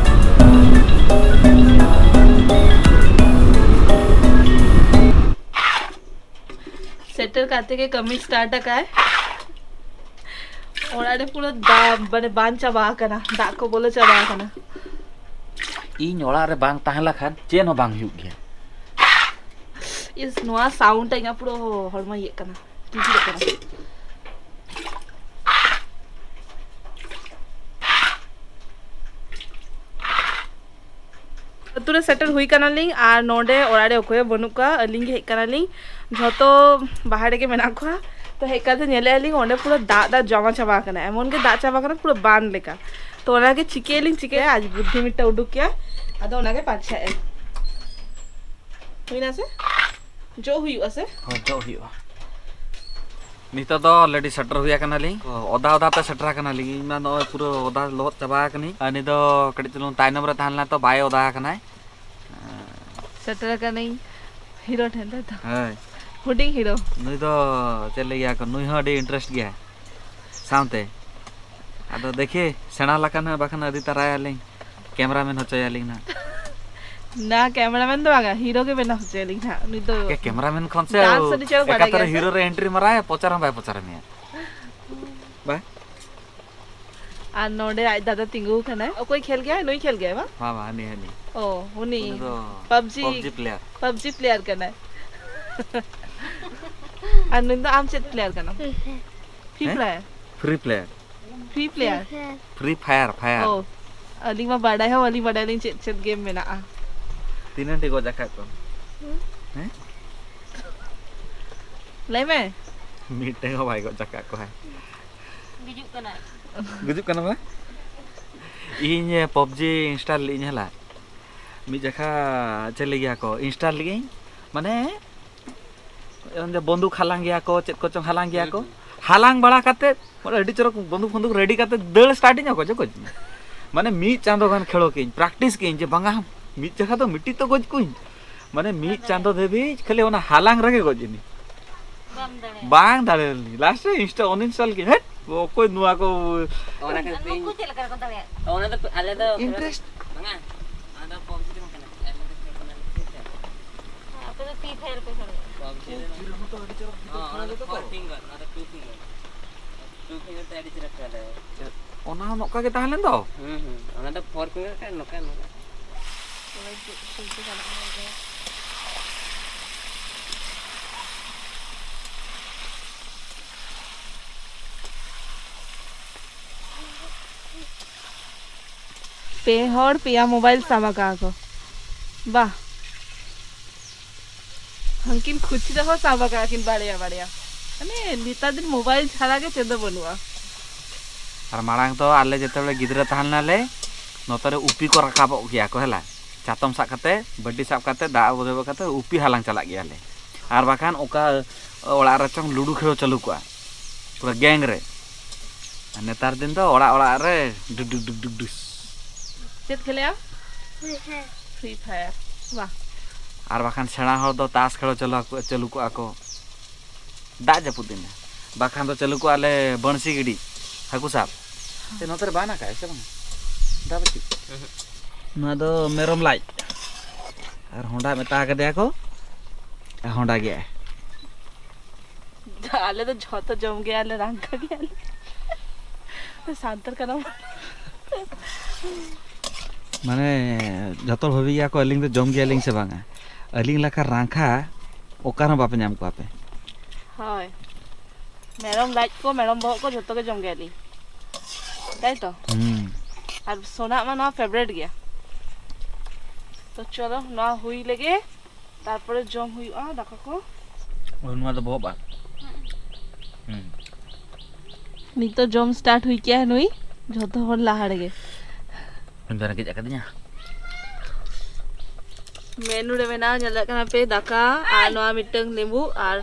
ᱥᱮᱴᱮᱨ ᱠᱟᱛᱮ ᱜᱮ ᱠᱟᱹᱢᱤ ᱥᱴᱟᱨᱴ ᱟᱠᱟᱭ᱾ ᱚᱲᱟᱜ ᱨᱮ ᱯᱩᱨᱟᱹ ᱫᱟᱜ, ᱢᱟᱱᱮ, ᱵᱟᱱ ᱪᱟᱵᱟ ᱟᱠᱟᱱᱟ, ᱫᱟᱜ ᱠᱚ ᱵᱚᱞᱚ ᱪᱟᱵᱟ ᱟᱠᱟᱱᱟ᱾ ᱤᱧ ᱚᱲᱟᱜ ᱨᱮ ᱵᱟᱝ ᱛᱟᱦᱮᱸ ᱞᱮᱠᱷᱟᱱ ᱪᱮᱫ ᱦᱚᱸ ᱵᱟᱝ ᱦᱩᱭᱩᱜ ᱜᱮᱭᱟ᱾ ᱤᱥ, ᱱᱚᱣᱟ ᱥᱟᱣᱩᱱᱰ ᱛᱮ ᱤᱧᱟᱹᱜ ᱯᱩᱨᱟᱹ ᱦᱚᱲᱢᱚ ᱤᱭᱟᱹᱜ ᱠᱟᱱᱟ, ᱴᱤᱴᱤᱲᱚᱜ ᱠᱟᱱᱟ᱾ ᱟᱹᱛᱩ ᱨᱮ ᱥᱮᱴᱮᱨ ᱦᱩᱭ ᱠᱟᱱᱟᱞᱤᱧ ᱟᱨ ᱱᱚᱰᱮ ᱚᱲᱟᱜ ᱨᱮ ᱚᱠᱚᱭ ᱦᱚᱸ ᱵᱟᱹᱱᱩᱜ ᱠᱚᱣᱟ, ᱟᱹᱞᱤᱧ ᱜᱮ ᱦᱮᱡ ᱠᱟᱱᱟᱞᱤᱧ᱾ ᱡᱷᱚᱛᱚ ᱵᱟᱦᱨᱮ ᱜᱮ ᱢᱮᱱᱟᱜ ᱠᱚᱣᱟ᱾ ᱛᱚ ᱦᱮᱡ ᱠᱟᱛᱮ ᱧᱮᱞᱮᱫᱼᱟ ᱞᱤᱧ ᱚᱸᱰᱮ ᱯᱩᱨᱟᱹ ᱫᱟᱜ, ᱫᱟᱜ ᱡᱚᱢᱟ ᱪᱟᱵᱟ ᱟᱠᱟᱱᱟ, ᱮᱢᱚᱱ ᱜᱮ ᱫᱟᱜ ᱪᱟᱵᱟ ᱟᱠᱟᱱᱟ ᱯᱩᱨᱟᱹ ᱵᱟᱱ ᱞᱮᱠᱟ᱾ ᱛᱚ ᱚᱱᱟᱜᱮ ᱪᱤᱠᱟᱹᱭᱟᱞᱤᱧ, ᱪᱤᱠᱟᱹᱭᱟ, ᱟᱡ ᱵᱩᱫᱽᱫᱷᱤ ᱢᱤᱫᱴᱟᱝ ᱩᱰᱩᱠ ᱠᱮᱭᱟ᱾ ᱟᱫᱚ ᱚᱱᱟᱜᱮ ᱯᱟᱪᱷᱟᱭᱮᱫᱼᱟ᱾ ᱦᱩᱭᱱᱟ ᱥᱮ? ᱡᱚᱜ ᱦᱩᱭᱩᱜᱼᱟ ᱥᱮ? ᱦᱚᱸ, ᱡᱚᱜ ᱦᱩᱭᱩᱜᱼᱟ᱾ ᱱᱤᱛᱚᱜ ᱫᱚ already ᱥᱮᱴᱮᱨ ᱦᱩᱭ ᱟᱠᱟᱱᱟᱞᱤᱧ᱾ ᱚᱫᱟ ᱚᱫᱟ ᱛᱮ ᱥᱮᱴᱮᱨ ᱟᱠᱟᱱᱟᱞᱤᱧ᱾ ᱤᱧ ᱢᱟ ᱱᱚᱜᱼᱚᱭ ᱯᱩᱨᱟᱹ ᱚᱫᱟ ᱞᱚᱦᱚᱫ ᱪᱟᱵᱟ ᱟᱠᱟᱱᱟᱹᱧ᱾ ᱟᱨ ᱱᱤᱛ ᱫᱚ ᱠᱟᱹᱴᱤᱡ ᱪᱩᱞᱩᱝ ᱛᱟᱭᱱᱚᱢ ᱨᱮ ᱛᱟᱦᱮᱸ ᱞᱮᱱᱟ, ᱛᱚ ᱵᱟᱭ ᱚᱫᱟ ᱟᱠᱟᱱᱟᱭ᱾ ᱥᱮᱴᱮᱨ ᱟᱠᱟᱱᱟᱹᱧ ᱦᱤᱨᱳ ᱴᱷᱮᱱ, ᱛᱟᱭ ᱛᱚ? ᱦᱳᱭ᱾ ᱦᱩᱰᱤᱧ ᱦᱤᱨᱳ᱾ ᱱᱩᱭ ᱫᱚ ᱪᱮᱫ ᱞᱟᱹᱭ ᱜᱮᱭᱟ ᱠᱚ, ᱱᱩᱭ ᱦᱚᱸ ᱟᱹᱰᱤ interest ᱜᱮᱭᱟᱭ ᱥᱟᱶᱛᱮ᱾ ᱟᱫᱚ ᱫᱮᱠᱷᱤ, ᱥᱮᱬᱟ ᱞᱮᱠᱷᱟᱱ ᱦᱟᱸᱜ, ᱵᱟᱠᱷᱟᱱ ᱟᱹᱫᱤ ᱛᱟᱨᱟᱭᱟᱞᱤᱧ, ᱠᱮᱢᱮᱨᱟᱢᱮᱱ ᱦᱚᱪᱚᱭᱟᱞᱤᱧ ᱱᱟᱦᱟᱜ᱾ ᱱᱟ, ᱠᱮᱢᱮᱨᱟᱢᱮᱱ ᱫᱚ ᱵᱟᱝᱟ, ᱦᱤᱨᱳ ᱜᱮ ᱵᱮᱱᱟᱣ ᱦᱚᱪᱚᱭᱟᱞᱤᱧ ᱱᱟᱦᱟᱜ᱾ ᱱᱩᱭ ᱫᱚ ᱮ, ᱠᱮᱢᱮᱨᱟᱢᱮᱱ ᱠᱷᱚᱱ ᱥᱮ ᱰᱟᱱᱥ ᱟᱹᱰᱤ ᱪᱚᱨᱚᱠ ᱵᱟᱰᱟᱭ ᱮᱠᱟᱛᱟᱨᱮ ᱜᱮᱭᱟ ᱥᱮ᱾ ᱦᱤᱨᱳ ᱨᱮ entry ᱢᱟᱨᱟᱭᱟ, ᱯᱚᱪᱟᱨ ᱦᱚᱸ ᱵᱟᱭ ᱯᱚᱪᱟᱨ ᱢᱮᱭᱟ᱾ ᱵᱟᱝ? ᱟᱨ ᱱᱚᱰᱮ ᱟᱡ ᱫᱟᱫᱟ ᱛᱤᱸᱜᱩ ᱟᱠᱟᱱᱟᱭ᱾ ᱚᱠᱚᱭ ᱠᱷᱮᱞ ᱜᱮᱭᱟᱭ? ᱱᱩᱭ ᱠᱷᱮᱞ ᱜᱮᱭᱟᱭ ᱵᱟᱝ? ᱵᱟᱝ, ᱵᱟᱝ, ᱦᱟᱹᱱᱤ, ᱦᱟᱹᱱᱤ᱾ ᱚ, ᱩᱱᱤ᱾ ᱩᱱᱤ ᱫᱚ PUBG, PUBG player. PUBG player ᱠᱟᱱᱟᱭ᱾ ᱟᱨ ᱱᱩᱭ ᱫᱚ ᱟᱢ ᱪᱮᱫ ᱯᱞᱮᱭᱟᱨ ᱠᱟᱱᱟᱢ? ᱯᱷᱨᱤ ᱦᱮᱸ? Player. Free player. Free player. Free fire, fire. ᱚ, ᱟᱹᱞᱤᱧ ᱢᱟ ᱵᱟᱰᱟᱭ ᱦᱚᱸ ᱵᱟᱹᱞᱤᱧ ᱵᱟᱰᱟᱭ ᱟᱹᱞᱤᱧ ᱪᱮᱫ ᱪᱮᱫ ᱜᱮᱢ ᱢᱮᱱᱟᱜᱼᱟ᱾ ᱛᱤᱱᱟᱹᱜ ᱴᱤ ᱜᱚᱡ ᱟᱠᱟᱫ ᱠᱚᱣᱟ? ᱦᱮᱸ? ᱞᱟᱹᱭ ᱢᱮ᱾ ᱢᱤᱫᱴᱟᱝ ᱦᱚᱸ ᱵᱟᱭ ᱜᱚᱡ ᱟᱠᱟᱫ ᱠᱚᱣᱟ᱾ ᱜᱩᱡᱩᱜ ᱠᱟᱱᱟ᱾ ᱜᱩᱡᱩᱜ ᱠᱟᱱᱟ ᱵᱟ? ᱤᱧ ᱯᱚᱵᱡᱤ ᱤᱱᱥᱴᱚᱞ ᱞᱮᱫᱟᱹᱧ ᱦᱮᱞᱟ᱾ ᱢᱤᱫ ᱡᱚᱠᱷᱟ ᱪᱮᱫ ᱞᱟᱹᱭ ᱜᱮᱭᱟ ᱠᱚ, ᱤᱱᱥᱴᱚᱞ ᱞᱮᱫᱟᱹᱧ, ᱢᱟᱱᱮ ᱚᱸᱰᱮ ᱵᱚᱱᱫᱩᱠ ᱦᱟᱞᱟᱝ ᱜᱮᱭᱟ ᱠᱚ, ᱪᱮᱫ ᱠᱚᱪᱚᱝ ᱦᱟᱞᱟᱝ ᱜᱮᱭᱟ ᱠᱚ᱾ ᱦᱩᱸ, ᱦᱩᱸ᱾ ᱦᱟᱞᱟᱝ ᱵᱟᱲᱟ ᱠᱟᱛᱮᱫ ᱢᱟᱱᱮ ᱟᱹᱰᱤ ᱪᱚᱨᱚᱠ ᱵᱚᱱᱫᱩᱠ ᱯᱷᱚᱱᱫᱩᱠ ᱨᱮᱰᱤ ᱠᱟᱛᱮᱫ ᱫᱟᱹᱲ ᱥᱴᱟᱨᱴ ᱤᱧ ᱚᱠᱚᱭ ᱪᱚ ᱚᱠᱚᱭ ᱪᱚ᱾ ᱢᱟᱱᱮ ᱢᱤᱫ ᱪᱟᱸᱫᱚ ᱜᱟᱱ ᱠᱷᱮᱞᱳ ᱠᱮᱫᱟᱹᱧ, ᱯᱨᱮᱠᱴᱤᱥ ᱠᱮᱫᱟᱹᱧ ᱡᱮ ᱵᱟᱝᱟ ᱢᱤᱫ ᱡᱟᱭᱜᱟ ᱫᱚ ᱢᱤᱫᱴᱤᱡ ᱛᱚ ᱜᱚᱡ ᱠᱚᱣᱟᱹᱧ᱾ ᱢᱟᱱᱮ ᱢᱤᱫ ᱪᱟᱸᱫᱚ ᱫᱷᱟᱹᱵᱤᱡ ᱠᱷᱟᱹᱞᱤ ᱚᱱᱟ ᱦᱟᱞᱟᱝ ᱨᱮᱜᱮ ᱜᱚᱡ ᱮᱱᱟᱹᱧ᱾ ᱵᱟᱢ ᱫᱟᱲᱮᱭᱟᱜᱼᱟ᱾ ᱵᱟᱝ ᱫᱟᱲᱮ ᱞᱮᱱᱟᱹᱧ᱾ ᱞᱟᱥᱴ ᱨᱮ ᱤᱱᱥᱴᱟ ᱚᱱᱤᱱᱥᱴᱚᱞ ᱠᱮᱫᱟᱹᱧ, ᱦᱮᱴ, ᱚᱠᱚᱭ ᱱᱚᱣᱟ ᱠᱚ᱾ ᱚᱱᱟ ᱠᱷᱟᱹᱛᱤᱨ ᱛᱮ ᱤᱧ ᱱᱩᱠᱩ ᱪᱮᱫ ᱞᱮᱠᱟ ᱨᱮᱠᱚ ᱫᱟᱲᱮᱭᱟᱜᱼᱟ? ᱚᱱᱟ ᱫᱚ ᱟᱞᱮ ᱫᱚ ᱤᱱᱴᱟᱨᱮᱥᱴ᱾ ᱵᱟᱝᱟ, ᱚᱱᱟ ᱫᱚ ᱯᱚᱵᱡᱤ ᱫᱚ ᱵᱟᱝ ᱠᱟᱱᱟ᱾ ᱟᱞᱮ ᱫᱚ ᱠᱷᱮᱞ ᱠᱟᱱᱟ ᱞᱮ, ᱴᱷᱤᱠ ᱟᱪᱷᱮ? ᱦᱮᱸ, ᱟᱯᱮ ᱫᱚ ᱯᱷᱨᱤ ᱯᱷᱟᱭᱟᱨ ᱯᱮ ᱠᱷᱮᱞ ᱠᱟᱱᱟ᱾ ᱯᱚᱵᱡᱤ ᱫᱚ ᱯᱚᱵᱡᱤ ᱨᱮᱦᱚᱸ ᱛᱚ ᱟᱹᱰᱤ ᱪᱚᱨᱚᱠ ᱦᱮᱸ, ᱚᱱᱟ ᱫᱚ ᱠᱷᱮᱞ ᱯᱷᱳᱨ ᱠᱚ᱾ ᱯᱷᱤᱝᱜᱟᱨ, ᱚᱱᱟ ᱫᱚ ᱴᱩ ᱯᱷᱤᱝᱜᱟᱨ᱾ ᱴᱩ ᱯᱷᱤᱝᱜᱟᱨ ᱛᱮ ᱟᱹᱰᱤ ᱪᱮᱦᱨᱟ ᱠᱷᱮᱞ ᱦᱩᱭᱩᱜᱼᱟ᱾ ᱚᱱᱟ ᱦᱚᱸ ᱱᱚᱝᱠᱟ ᱜᱮ ᱛᱟᱦᱮᱸ ᱞᱮᱱ ᱫᱚ? ᱦᱩᱸ, ᱦᱩᱸ, ᱚᱱᱟ ᱫᱚ ᱯᱷᱳᱨ ᱯᱷᱤᱝᱜᱟᱨ ᱠᱷᱟᱱ ᱱᱚᱝᱠᱟ, ᱱᱚᱝᱠᱟ᱾ ᱯᱮ ᱦᱚᱲ ᱯᱮᱭᱟ ᱢᱳᱵᱟᱭᱤᱞ ᱥᱟᱵ ᱟᱠᱟᱫ ᱠᱚ᱾ ᱵᱟᱦ᱾ ᱦᱟᱱᱠᱤᱱ ᱠᱷᱩᱪᱨᱟᱹ ᱦᱚᱸ ᱥᱟᱵ ᱟᱠᱟᱫ ᱠᱤᱱ ᱵᱟᱨᱭᱟ ᱵᱟᱨᱭᱟ᱾ ᱢᱟᱱᱮ ᱱᱮᱛᱟᱨ ᱫᱤᱱ ᱢᱳᱵᱟᱭᱤᱞ ᱪᱷᱟᱲᱟ ᱜᱮ ᱪᱮᱫ ᱫᱚ ᱵᱟᱹᱱᱩᱜᱼᱟ᱾ ᱟᱨ ᱢᱟᱲᱟᱝ ᱫᱚ ᱟᱞᱮ ᱡᱮᱛᱮ ᱵᱮᱲᱮ ᱜᱤᱫᱽᱨᱟᱹ ᱛᱟᱦᱮᱸ ᱞᱮᱱᱟᱞᱮ, ᱱᱚᱛᱮ ᱨᱮ ᱩᱯᱤ ᱠᱚ ᱨᱟᱠᱟᱵᱚᱜ ᱜᱮᱭᱟ ᱠᱚ, ᱦᱮᱞᱟ᱾ ᱪᱟᱛᱚᱢ ᱥᱟᱵ ᱠᱟᱛᱮ, ᱵᱟᱹᱴᱤ ᱥᱟᱵ ᱠᱟᱛᱮ, ᱫᱟᱜ ᱵᱚᱫᱚᱞ ᱠᱟᱛᱮ ᱩᱯᱤ ᱦᱟᱞᱟᱝ ᱪᱟᱞᱟᱜ ᱜᱮᱭᱟᱞᱮ᱾ ᱟᱨ ᱵᱟᱠᱷᱟᱱ ᱚᱠᱟ ᱚᱲᱟᱜ ᱨᱮᱪᱚᱝ ᱞᱩᱰᱩ ᱠᱷᱮᱞ ᱪᱟᱹᱞᱩ ᱠᱚᱜᱼᱟ, ᱯᱩᱨᱟᱹ ᱜᱮᱝ ᱨᱮ᱾ ᱟᱨ ᱱᱮᱛᱟᱨ ᱫᱤᱱ ᱫᱚ ᱚᱲᱟᱜ ᱚᱲᱟᱜ ᱨᱮ ᱰᱩᱰᱩ ᱰᱩᱰᱩ ᱰᱩᱥ᱾ ᱪᱮᱫ ᱠᱷᱮᱞᱮᱜᱼᱟ? Free fire. Free fire. ᱵᱟᱦ᱾ ᱟᱨ ᱵᱟᱠᱷᱟᱱ ᱥᱮᱬᱟ ᱦᱚᱲ ᱫᱚ ᱛᱟᱥ ᱠᱷᱮᱞ ᱪᱟᱹᱞᱩ ᱟᱠᱚ, ᱪᱟᱹᱞᱩ ᱠᱚᱜᱼᱟ ᱠᱚ᱾ ᱫᱟᱜ ᱡᱟᱹᱯᱩᱫ ᱫᱤᱱ ᱨᱮ᱾ ᱵᱟᱠᱷᱟᱱ ᱫᱚ ᱪᱟᱹᱞᱩ ᱠᱚᱜᱼᱟ ᱞᱮ ᱵᱟᱹᱬᱥᱤ ᱜᱤᱰᱤ, ᱦᱟᱹᱠᱩ ᱥᱟᱵ᱾ ᱥᱮ ᱱᱚᱛᱮ ᱨᱮ ᱵᱟᱱ ᱟᱠᱟᱫ ᱥᱮ ᱵᱟᱝ? ᱫᱟᱜ ᱵᱟᱹᱪᱩᱜ᱾ ᱱᱚᱣᱟ ᱫᱚ ᱢᱮᱨᱚᱢ ᱞᱟᱡ᱾ ᱟᱨ ᱦᱚᱸᱰᱟ ᱢᱮᱛᱟ ᱠᱟᱫᱮᱭᱟ ᱠᱚ᱾ ᱟᱨ ᱦᱚᱸᱰᱟ ᱜᱮ᱾ ᱟᱞᱮ ᱫᱚ ᱡᱷᱚᱛᱚ ᱡᱚᱢ ᱜᱮᱭᱟᱞᱮ, ᱨᱟᱝᱠᱟ ᱜᱮᱭᱟᱞᱮ᱾ ᱥᱟᱱᱛᱟᱲ ᱠᱟᱱᱟᱢ᱾ ᱢᱟᱱᱮ, ᱡᱚᱛᱚ ᱵᱷᱟᱹᱵᱤ ᱜᱮᱭᱟ ᱠᱚ ᱟᱹᱞᱤᱧ ᱫᱚ ᱡᱚᱢ ᱜᱮᱭᱟᱞᱤᱧ ᱥᱮ ᱵᱟᱝᱟ᱾ ᱟᱹᱞᱤᱧ ᱞᱮᱠᱟ ᱨᱟᱸᱠᱷᱟ ᱚᱠᱟ ᱨᱮᱦᱚᱸ ᱵᱟᱯᱮ ᱧᱟᱢ ᱠᱚᱣᱟ ᱯᱮ᱾ ᱦᱳᱭ, ᱢᱮᱨᱚᱢ ᱞᱟᱡ ᱠᱚ, ᱢᱮᱨᱚᱢ ᱵᱚᱦᱚᱜ ᱠᱚ ᱡᱚᱛᱚ ᱜᱮ ᱡᱚᱢ ᱜᱮᱭᱟᱞᱤᱧ, ᱛᱟᱭ ᱛᱚ? ᱦᱩᱸ᱾ ᱟᱨ ᱥᱳᱱᱟᱜ ᱢᱟ ᱱᱚᱣᱟ ᱯᱷᱮᱵᱟᱨᱮᱴ ᱜᱮᱭᱟ, ᱛᱚ ᱪᱚᱞᱚ ᱱᱚᱣᱟ ᱦᱩᱭ ᱞᱮᱜᱮ, ᱛᱟᱨᱯᱚᱨᱮ ᱡᱚᱢ ᱦᱩᱭᱩᱜᱼᱟ ᱫᱟᱠᱟ ᱠᱚ᱾ ᱳ, ᱱᱚᱣᱟ ᱫᱚ ᱵᱚᱦᱚᱜ ᱵᱟᱝ? ᱦᱩᱸ᱾ ᱱᱤᱛᱚᱜ ᱡᱚᱢ ᱥᱴᱟᱨᱴ ᱦᱩᱭ ᱠᱮᱜᱼᱟ ᱱᱩᱭ, ᱡᱷᱚᱛᱚ ᱦᱚᱲ ᱞᱟᱦᱟ ᱨᱮᱜᱮ᱾ ᱤᱧ ᱫᱚ ᱨᱮᱸᱜᱮᱡ ᱟᱠᱟᱫᱤᱧᱟ᱾ ᱢᱮᱱᱩ ᱨᱮ ᱢᱮᱱᱟᱜᱼᱟ, ᱧᱮᱞᱮᱫ ᱠᱟᱱᱟ ᱯᱮ, ᱫᱟᱠᱟ ᱟᱨ ᱱᱚᱣᱟ ᱢᱤᱫᱴᱟᱝ ᱞᱮᱵᱩ ᱟᱨ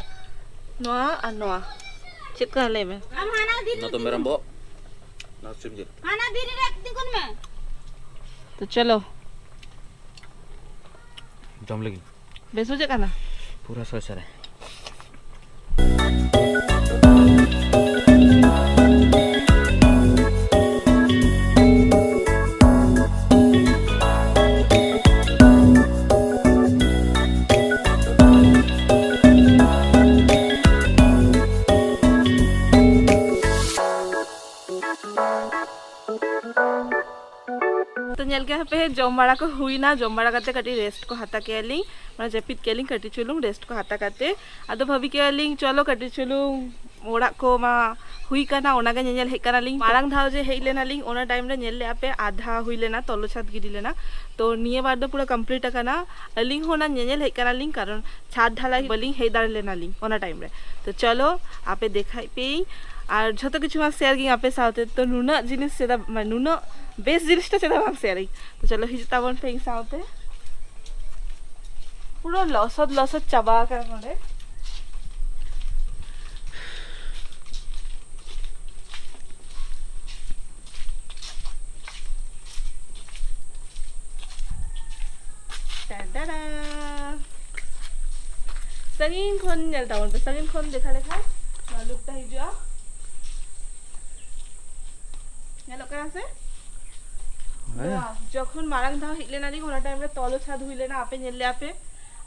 ᱱᱚᱣᱟ ᱟᱨ ᱱᱚᱣᱟ᱾ ᱪᱮᱫ ᱠᱟᱱᱟ ᱞᱟᱹᱭ ᱢᱮ? ᱟᱢ ᱦᱟᱱᱟ ᱫᱤᱱ ᱱᱚᱣᱟ ᱫᱚ ᱢᱮᱨᱚᱢ ᱵᱚᱦᱚᱜ, ᱱᱚᱣᱟ ᱥᱤᱢ ᱡᱤᱞ᱾ ᱦᱟᱱᱟ ᱫᱤᱱ ᱨᱮ ᱛᱤᱸᱜᱩᱱ ᱢᱮ᱾ ᱛᱚ ᱪᱚᱞᱚ᱾ ᱡᱚᱢ ᱞᱟᱹᱜᱤᱫ᱾ ᱵᱮᱥ ᱵᱩᱡᱷᱟᱹᱜ ᱠᱟᱱᱟ? ᱯᱩᱨᱟᱹ ᱥᱚᱭ ᱥᱟᱨᱮ᱾ ᱛᱚ ᱧᱮᱞ ᱠᱮᱫᱟ ᱯᱮ, ᱡᱚᱢ ᱵᱟᱲᱟ ᱠᱚ ᱦᱩᱭᱱᱟ, ᱡᱚᱢ ᱵᱟᱲᱟ ᱠᱟᱛᱮ ᱠᱟᱹᱴᱤᱡ ᱨᱮᱥᱴ ᱠᱚ ᱦᱟᱛᱟᱣ ᱠᱮᱜᱼᱟ ᱞᱤᱧ, ᱢᱟᱱᱮ ᱡᱟᱹᱯᱤᱫ ᱠᱮᱜᱼᱟ ᱞᱤᱧ ᱠᱟᱹᱴᱤᱡ ᱪᱩᱞᱩᱝ ᱨᱮᱥᱴ ᱠᱚ ᱦᱟᱛᱟᱣ ᱠᱟᱛᱮ᱾ ᱟᱫᱚ ᱵᱷᱟᱹᱵᱤ ᱠᱮᱜᱼᱟ ᱞᱤᱧ ᱪᱚᱞᱚ ᱠᱟᱹᱴᱤᱡ ᱪᱩᱞᱩᱝ ᱚᱲᱟᱜ ᱠᱚ ᱢᱟ ᱦᱩᱭ ᱠᱟᱱᱟ, ᱚᱱᱟᱜᱮ ᱧᱮᱧᱮᱞ ᱦᱮᱡ ᱠᱟᱱᱟᱞᱤᱧ᱾ ᱢᱟᱲᱟᱝ ᱫᱷᱟᱣ ᱡᱮ ᱦᱮᱡ ᱞᱮᱱᱟᱞᱤᱧ, ᱚᱱᱟ ᱴᱟᱭᱤᱢ ᱨᱮ ᱧᱮᱞ ᱞᱮᱜᱼᱟ ᱯᱮ ᱟᱫᱷᱟ ᱦᱩᱭ ᱞᱮᱱᱟ, ᱛᱚᱞᱚ ᱪᱷᱟᱫᱽ ᱜᱤᱰᱤ ᱞᱮᱱᱟ᱾ ᱛᱚ ᱱᱤᱭᱟᱹ ᱵᱟᱨ ᱫᱚ ᱯᱩᱨᱟᱹ ᱠᱚᱢᱯᱞᱤᱴ ᱟᱠᱟᱱᱟ᱾ ᱟᱹᱞᱤᱧ ᱦᱚᱸ ᱚᱱᱟ ᱧᱮᱧᱮᱞ ᱦᱮᱡ ᱠᱟᱱᱟᱞᱤᱧ, ᱠᱟᱨᱚᱱ ᱪᱷᱟᱫᱽ ᱰᱷᱟᱞᱟᱭ ᱵᱟᱹᱞᱤᱧ ᱦᱮᱡ ᱫᱟᱲᱮ ᱞᱮᱱᱟᱞᱤᱧ ᱚᱱᱟ ᱴᱟᱭᱤᱢ ᱨᱮ᱾ ᱛᱚ ᱪᱚᱞᱚ ᱟᱯᱮ ᱫᱮᱠᱷᱟᱭ ᱯᱮᱭᱟᱹᱧ, ᱟᱨ ᱡᱷᱚᱛᱚ ᱠᱤᱪᱷᱩ ᱢᱟ ᱥᱮᱭᱟᱨ ᱜᱤᱧ ᱟᱯᱮ ᱥᱟᱶᱛᱮ᱾ ᱛᱚ ᱱᱩᱱᱟᱹᱜ ᱡᱤᱱᱤᱥ ᱪᱮᱫᱟᱜ, ᱢᱟᱱᱮ ᱱᱩᱱᱟᱹᱜ ᱵᱮᱥ ᱡᱤᱱᱤᱥᱴᱟ ᱪᱮᱫᱟᱜ ᱵᱟᱝ ᱥᱮᱭᱟᱨᱤᱧ? ᱛᱚ ᱪᱚᱞᱚ ᱦᱤᱡᱩᱜ ᱛᱟᱵᱚᱱ ᱯᱮ ᱤᱧ ᱥᱟᱶᱛᱮ᱾ ᱯᱩᱨᱟᱹ ᱞᱚᱥᱚᱫ ᱞᱚᱥᱚᱫ ᱪᱟᱵᱟ ᱟᱠᱟᱱᱟ ᱱᱚᱰᱮ᱾ ᱴᱟᱰᱟᱰᱟ᱾ ᱥᱟᱺᱜᱤᱧ ᱠᱷᱚᱱ ᱧᱮᱞ ᱛᱟᱵᱚᱱ ᱯᱮ, ᱥᱟᱺᱜᱤᱧ ᱠᱷᱚᱱ ᱫᱮᱠᱷᱟ ᱞᱮᱠᱷᱟᱱ ᱱᱚᱣᱟ ᱞᱩᱠᱴᱟ ᱦᱤᱡᱩᱜᱼᱟ᱾ ᱧᱮᱞᱚᱜ ᱠᱟᱱᱟ ᱥᱮ? ᱦᱮᱸ᱾ ᱱᱚᱣᱟ ᱡᱚᱠᱷᱚᱱ ᱢᱟᱲᱟᱝ ᱫᱷᱟᱣ ᱦᱮᱡ ᱞᱮᱱᱟᱞᱤᱧ, ᱚᱱᱟ ᱴᱟᱭᱤᱢ ᱨᱮ ᱛᱚᱞᱚ ᱪᱷᱟᱫᱽ ᱦᱩᱭ ᱞᱮᱱᱟ, ᱟᱯᱮ ᱧᱮᱞ ᱞᱮᱜᱼᱟ ᱯᱮ᱾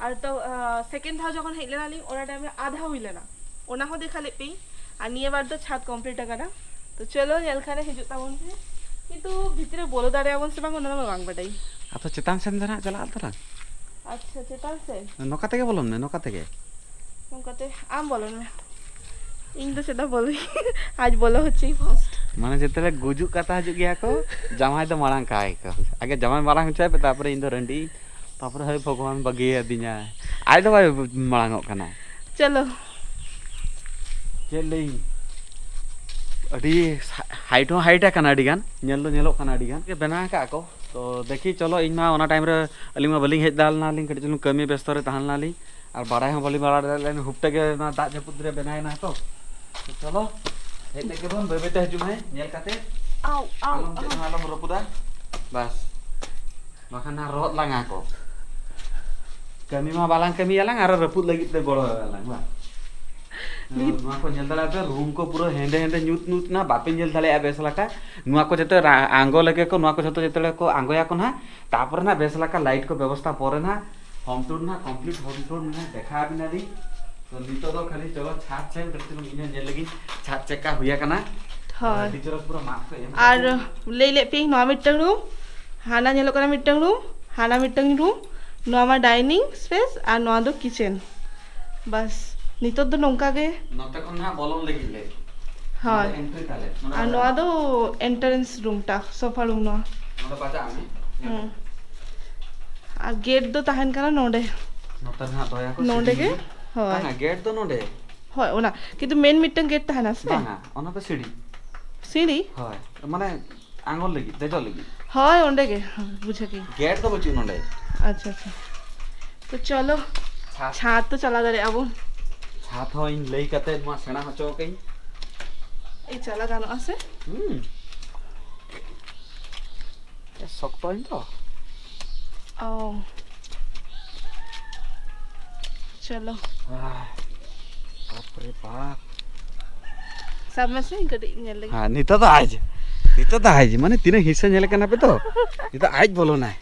ᱟᱨ ᱛᱚ, ᱟᱸ, ᱥᱮᱠᱮᱱᱰ ᱫᱷᱟᱣ ᱡᱚᱠᱷᱚᱱ ᱦᱮᱡ ᱞᱮᱱᱟᱞᱤᱧ, ᱚᱱᱟ ᱴᱟᱭᱤᱢ ᱨᱮ ᱟᱫᱷᱟ ᱦᱩᱭ ᱞᱮᱱᱟ, ᱚᱱᱟ ᱦᱚᱸ ᱫᱮᱠᱷᱟ ᱞᱮᱫ ᱯᱮᱭᱟᱹᱧ᱾ ᱟᱨ ᱱᱤᱭᱟᱹ ᱵᱟᱨ ᱫᱚ ᱪᱷᱟᱫᱽ ᱠᱚᱢᱯᱞᱤᱴ ᱟᱠᱟᱱᱟ᱾ ᱛᱚ ᱪᱚᱞᱚ, ᱧᱮᱞ ᱠᱷᱟᱱᱮ ᱦᱤᱡᱩᱜ ᱛᱟᱵᱚᱱ ᱯᱮ᱾ ᱠᱤᱱᱛᱩ ᱵᱷᱤᱛᱨᱤ ᱨᱮ ᱵᱚᱞᱚ ᱫᱟᱲᱮᱭᱟᱵᱚᱱ ᱥᱮ ᱵᱟᱝ, ᱚᱱᱟ ᱫᱚ ᱵᱟᱝ ᱵᱟᱰᱟᱭ᱾ ᱟᱫᱚ ᱪᱮᱛᱟᱱ ᱥᱮᱱ ᱫᱚ ᱱᱟᱦᱟᱜ ᱪᱟᱞᱟᱜ ᱛᱟᱞᱟᱝ᱾ ᱟᱪᱪᱷᱟ, ᱪᱮᱛᱟᱱ ᱥᱮᱱ? ᱱᱚᱝᱠᱟ ᱛᱮᱜᱮ ᱵᱚᱞᱚᱱ ᱢᱮ, ᱱᱚᱝᱠᱟ ᱛᱮᱜᱮ᱾ ᱱᱚᱝᱠᱟᱛᱮ ᱟᱢ ᱵᱚᱞᱚᱱ ᱢᱮ᱾ ᱤᱧ ᱫᱚ ᱪᱮᱫᱟᱜ ᱵᱚᱞᱚ? ᱟᱡ ᱵᱚᱞᱚ ᱦᱚᱪᱚᱭ ᱯᱷᱟᱥᱴ᱾ ᱢᱟᱱᱮ ᱡᱮᱛᱮ ᱜᱩᱡᱩᱜ ᱠᱟᱛᱷᱟ ᱦᱤᱡᱩᱜ ᱜᱮᱭᱟ ᱠᱚ, ᱡᱟᱶᱟᱭ ᱫᱚ ᱢᱟᱲᱟᱝ ᱠᱟᱭ ᱠᱚ᱾ ᱟᱜᱮ ᱡᱟᱶᱟᱭ ᱢᱟᱲᱟᱝ ᱦᱚᱪᱚᱭ ᱯᱮ, ᱛᱟᱨᱯᱚᱨᱮ ᱤᱧ ᱫᱚ ᱨᱟᱺᱰᱤ᱾ ᱛᱟᱨᱯᱚᱨᱮ ᱦᱳᱭ ᱵᱷᱚᱜᱚᱵᱟᱱ ᱵᱟᱹᱜᱤᱭᱟᱫᱤᱧᱟ, ᱟᱡ ᱫᱚ ᱵᱟᱭ ᱢᱟᱲᱟᱝᱚᱜ ᱠᱟᱱᱟ᱾ ᱪᱚᱞᱚ᱾ ᱪᱮᱫ ᱞᱟᱹᱭ? ᱟᱹᱰᱤ ᱦᱟᱭᱤᱴ ᱦᱚᱸ ᱦᱟᱭᱤᱴ ᱟᱠᱟᱱᱟ ᱟᱹᱰᱤ ᱜᱟᱱ, ᱧᱮᱞ ᱫᱚ ᱧᱮᱞᱚᱜ ᱠᱟᱱᱟ ᱟᱹᱰᱤ ᱜᱟᱱ ᱜᱮ ᱵᱮᱱᱟᱣ ᱟᱠᱟᱫ ᱠᱚ᱾ ᱛᱚ ᱫᱮᱠᱷᱤ, ᱪᱚᱞᱚ, ᱤᱧ ᱢᱟ ᱚᱱᱟ ᱴᱟᱭᱤᱢ ᱨᱮ ᱟᱹᱞᱤᱧ ᱢᱟ ᱵᱟᱹᱞᱤᱧ ᱦᱮᱡ ᱫᱟᱲᱮ ᱞᱮᱱᱟᱞᱤᱧ, ᱠᱟᱹᱴᱤᱡ ᱪᱩᱞᱩᱝ ᱠᱟᱹᱢᱤ ᱵᱮᱥᱛᱚ ᱨᱮ ᱛᱟᱦᱮᱸ ᱞᱮᱱᱟᱞᱤᱧ᱾ ᱟᱨ ᱵᱟᱲᱟᱭ ᱦᱚᱸ ᱵᱟᱹᱞᱤᱧ ᱵᱟᱲᱟᱭ ᱞᱮᱱ, ᱦᱩᱯᱴᱟᱹ ᱜᱮ ᱚᱱᱟ ᱫᱟᱜ ᱡᱟᱹᱯᱩᱫ ᱨᱮ ᱵᱮᱱᱟᱣ ᱮᱱᱟ ᱛᱚ᱾ ᱛᱚ ᱪᱚᱞᱚ, ᱦᱮᱡ ᱞᱮᱱ ᱜᱮᱵᱚᱱ, ᱵᱟᱹᱭ ᱵᱟᱹᱭ ᱛᱮ ᱦᱤᱡᱩᱜ ᱢᱮ, ᱧᱮᱞ ᱠᱟᱛᱮ ᱟᱣ, ᱟᱣ, ᱟᱞᱚᱢ ᱪᱮᱫ ᱟᱣ᱾ ᱦᱚᱸ ᱟᱞᱚᱢ ᱨᱟᱹᱯᱩᱫᱟ᱾ ᱵᱟᱥ, ᱵᱟᱠᱷᱟᱱ ᱦᱟᱸᱜ ᱨᱚᱦᱚᱫ ᱞᱟᱝᱟ ᱠᱚ᱾ ᱠᱟᱹᱢᱤ ᱢᱟ ᱵᱟᱞᱟᱝ ᱠᱟᱹᱢᱤᱭᱟᱞᱟᱝ, ᱟᱨᱚ ᱨᱟᱹᱯᱩᱫ ᱞᱟᱹᱜᱤᱫ ᱯᱮ ᱜᱚᱲᱚ ᱟᱞᱟᱝ ᱵᱟᱝ? ᱱᱤᱛ ᱱᱚᱣᱟ ᱠᱚ ᱧᱮᱞ ᱫᱟᱲᱮᱭᱟᱜ ᱯᱮ, ᱨᱩᱢ ᱠᱚ ᱯᱩᱨᱟᱹ ᱦᱮᱸᱫᱮ ᱦᱮᱸᱫᱮ ᱧᱩᱛ ᱧᱩᱛ ᱱᱟ, ᱵᱟᱯᱮ ᱧᱮᱞ ᱫᱟᱲᱮᱭᱟᱜᱼᱟ ᱵᱮᱥ ᱞᱮᱠᱟ᱾ ᱱᱚᱣᱟ ᱠᱚ ᱡᱚᱛᱚ ᱨᱟ-, ᱟᱬᱜᱚ ᱞᱮᱜᱮ ᱠᱚ, ᱱᱚᱣᱟ ᱠᱚ ᱡᱚᱛᱚ ᱡᱚᱛᱚ ᱠᱚ ᱟᱬᱜᱚᱭᱟᱠᱚ ᱱᱟᱦᱟᱜ, ᱛᱟᱯᱚᱨᱮ ᱱᱟᱦᱟᱜ ᱵᱮᱥ ᱞᱮᱠᱟ ᱞᱟᱭᱤᱴ ᱠᱚ ᱵᱮᱵᱚᱥᱛᱷᱟ ᱯᱚᱨᱮ ᱱᱟᱦᱟᱜ ᱦᱳᱢ ᱴᱩᱨ ᱱᱟᱦᱟᱜ ᱠᱚᱢᱯᱞᱤᱴ, ᱦᱳᱢ ᱴᱩᱨ ᱱᱟᱦᱟᱜ ᱫᱮᱠᱷᱟᱣ ᱟᱵᱤᱱᱟᱞᱤᱧ᱾ ᱛᱚ ᱱᱤᱛᱚᱜ ᱫᱚ ᱠᱷᱟᱹᱞᱤ ᱪᱚᱞᱚ ᱪᱷᱟᱫᱽ ᱥᱮᱱ ᱠᱟᱹᱴᱤᱡ ᱪᱩᱞᱩᱝ ᱤᱧ ᱦᱚᱸ ᱧᱮᱞ ᱞᱮᱜᱤᱧ, ᱪᱷᱟᱫᱽ ᱪᱮᱫᱠᱟ ᱦᱩᱭ ᱟᱠᱟᱱᱟ᱾ ᱦᱳᱭ᱾ ᱟᱹᱰᱤ ᱪᱚᱨᱚᱠ ᱯᱩᱨᱟᱹ ᱢᱟᱜ ᱠᱚ ᱮᱢ ᱟᱨ ᱠᱟᱫᱟ᱾ ᱞᱟᱹᱭ ᱞᱮᱫ ᱯᱮᱭᱟᱹᱧ ᱱᱚᱣᱟ ᱢᱤᱫᱴᱟᱝ ᱨᱩᱢ, ᱦᱟᱱᱟ ᱧᱮᱞᱚᱜ ᱠᱟᱱᱟ ᱢᱤᱫᱴᱟᱝ ᱨᱩᱢ, ᱦᱟᱱᱟ ᱢᱤᱫᱴᱟᱝ ᱨᱩᱢ, ᱱᱚᱣᱟ ᱢᱟ ᱰᱟᱭᱱᱤᱝ ᱥᱯᱮᱥ ᱟᱨ ᱱᱚᱣᱟ ᱫᱚ ᱠᱤᱪᱮᱱ᱾ ᱵᱟᱥ, ᱱᱤᱛᱚᱜ ᱫᱚ ᱱᱚᱝᱠᱟ ᱜᱮ᱾ ᱱᱚᱛᱮ ᱠᱷᱚᱱ ᱱᱟᱦᱟᱜ ᱵᱚᱞᱚᱱ ᱞᱟᱹᱜᱤᱫ ᱞᱮ᱾ ᱦᱳᱭ᱾ ᱱᱚᱰᱮ ᱮᱱᱴᱨᱤ ᱛᱟᱞᱮ᱾ ᱱᱚᱰᱮ ᱟᱨ ᱵᱟᱡᱟᱜ ᱱᱚᱣᱟ ᱢᱮ᱾ ᱫᱚ ᱮᱱᱴᱨᱮᱱᱥ ᱨᱩᱢ ᱴᱟ, ᱥᱳᱯᱷᱟ ᱨᱩᱢ ᱱᱚᱣᱟ᱾ ᱱᱚᱰᱮ ᱵᱟᱡᱟᱜ ᱢᱮ᱾ ᱦᱩᱸ᱾ ᱟᱨ ᱜᱮᱴ ᱫᱚ ᱛᱟᱦᱮᱱ ᱠᱟᱱᱟ ᱱᱚᱰᱮ᱾ ᱱᱚᱛᱮ ᱨᱮ ᱱᱟᱦᱟᱜ ᱫᱚᱦᱚᱭᱟᱠᱚ ᱱᱚᱰᱮ ᱥᱤᱰᱤ ᱜᱮ? ᱨᱮ᱾ ᱦᱳᱭ᱾ ᱵᱟᱝᱟ, ᱜᱮᱴ ᱫᱚ ᱱᱚᱰᱮ᱾ ᱦᱳᱭ, ᱚᱱᱟ᱾ ᱠᱤᱱᱛᱩ ᱢᱮᱱ ᱢᱤᱫᱴᱟᱝ ᱜᱮᱴ ᱛᱟᱦᱮᱱᱟ ᱥᱮ? ᱵᱟᱝᱟ, ᱚᱱᱟ ᱫᱚ ᱥᱤᱲᱤ᱾ ᱥᱤᱲᱤ? ᱦᱳᱭ, ᱢᱟᱱᱮ ᱟᱬᱜᱚᱱ ᱞᱟᱹᱜᱤᱫ, ᱫᱮᱡᱚᱜ ᱞᱟᱹᱜᱤᱫ᱾ ᱦᱳᱭ, ᱚᱸᱰᱮ ᱜᱮ᱾ ᱦᱳᱭ, ᱵᱩᱡᱷᱟᱹᱣ ᱠᱤᱧ᱾ ᱜᱮᱴ ᱫᱚ ᱵᱟᱹᱪᱩᱜ ᱱᱚᱰᱮ᱾ ᱟᱪᱪᱷᱟ, ᱟᱪᱪᱷᱟ᱾ ᱛᱚ ᱪᱚᱞᱚ, ᱪᱷᱟᱫᱽ᱾ ᱪᱷᱟᱫᱽ ᱛᱚ ᱪᱟᱞᱟᱣ ᱫᱟᱲᱮᱭᱟᱜᱼᱟ ᱵᱚᱱ᱾ ᱪᱷᱟᱫᱽ ᱦᱚᱸ ᱤᱧ ᱞᱟᱹᱭ ᱠᱟᱛᱮ ᱱᱚᱣᱟ ᱥᱮᱬᱟ ᱦᱚᱪᱚ ᱠᱟᱹᱧ᱾ ᱮᱭ, ᱪᱟᱞᱟᱣ ᱜᱟᱱᱚᱜᱼᱟ ᱥᱮ? ᱦᱩᱸ᱾ ᱮ, ᱥᱚᱠᱛᱚ ᱤᱧ ᱫᱚ᱾ ᱚ᱾ ᱪᱚᱞᱚ᱾ ᱟᱦ, ᱵᱟᱯ ᱨᱮ ᱵᱟᱯ᱾ ᱥᱟᱵ ᱢᱮᱥᱮ, ᱤᱧ ᱠᱟᱹᱴᱤᱡ ᱧᱮᱞ ᱞᱮᱜᱮ᱾ ᱦᱮᱸ, ᱱᱤᱛᱚᱜ ᱫᱚ ᱟᱡ᱾ ᱱᱤᱛᱚᱜ ᱫᱚ ᱟᱡ᱾ ᱢᱟᱱᱮ ᱛᱤᱱᱟᱹᱜ ᱦᱤᱸᱥᱟᱹ ᱧᱮᱞᱮ ᱠᱟᱱᱟ ᱯᱮ ᱛᱚ? ᱱᱤᱛᱚᱜ ᱟᱡ ᱵᱚᱞᱚᱱᱟᱭ᱾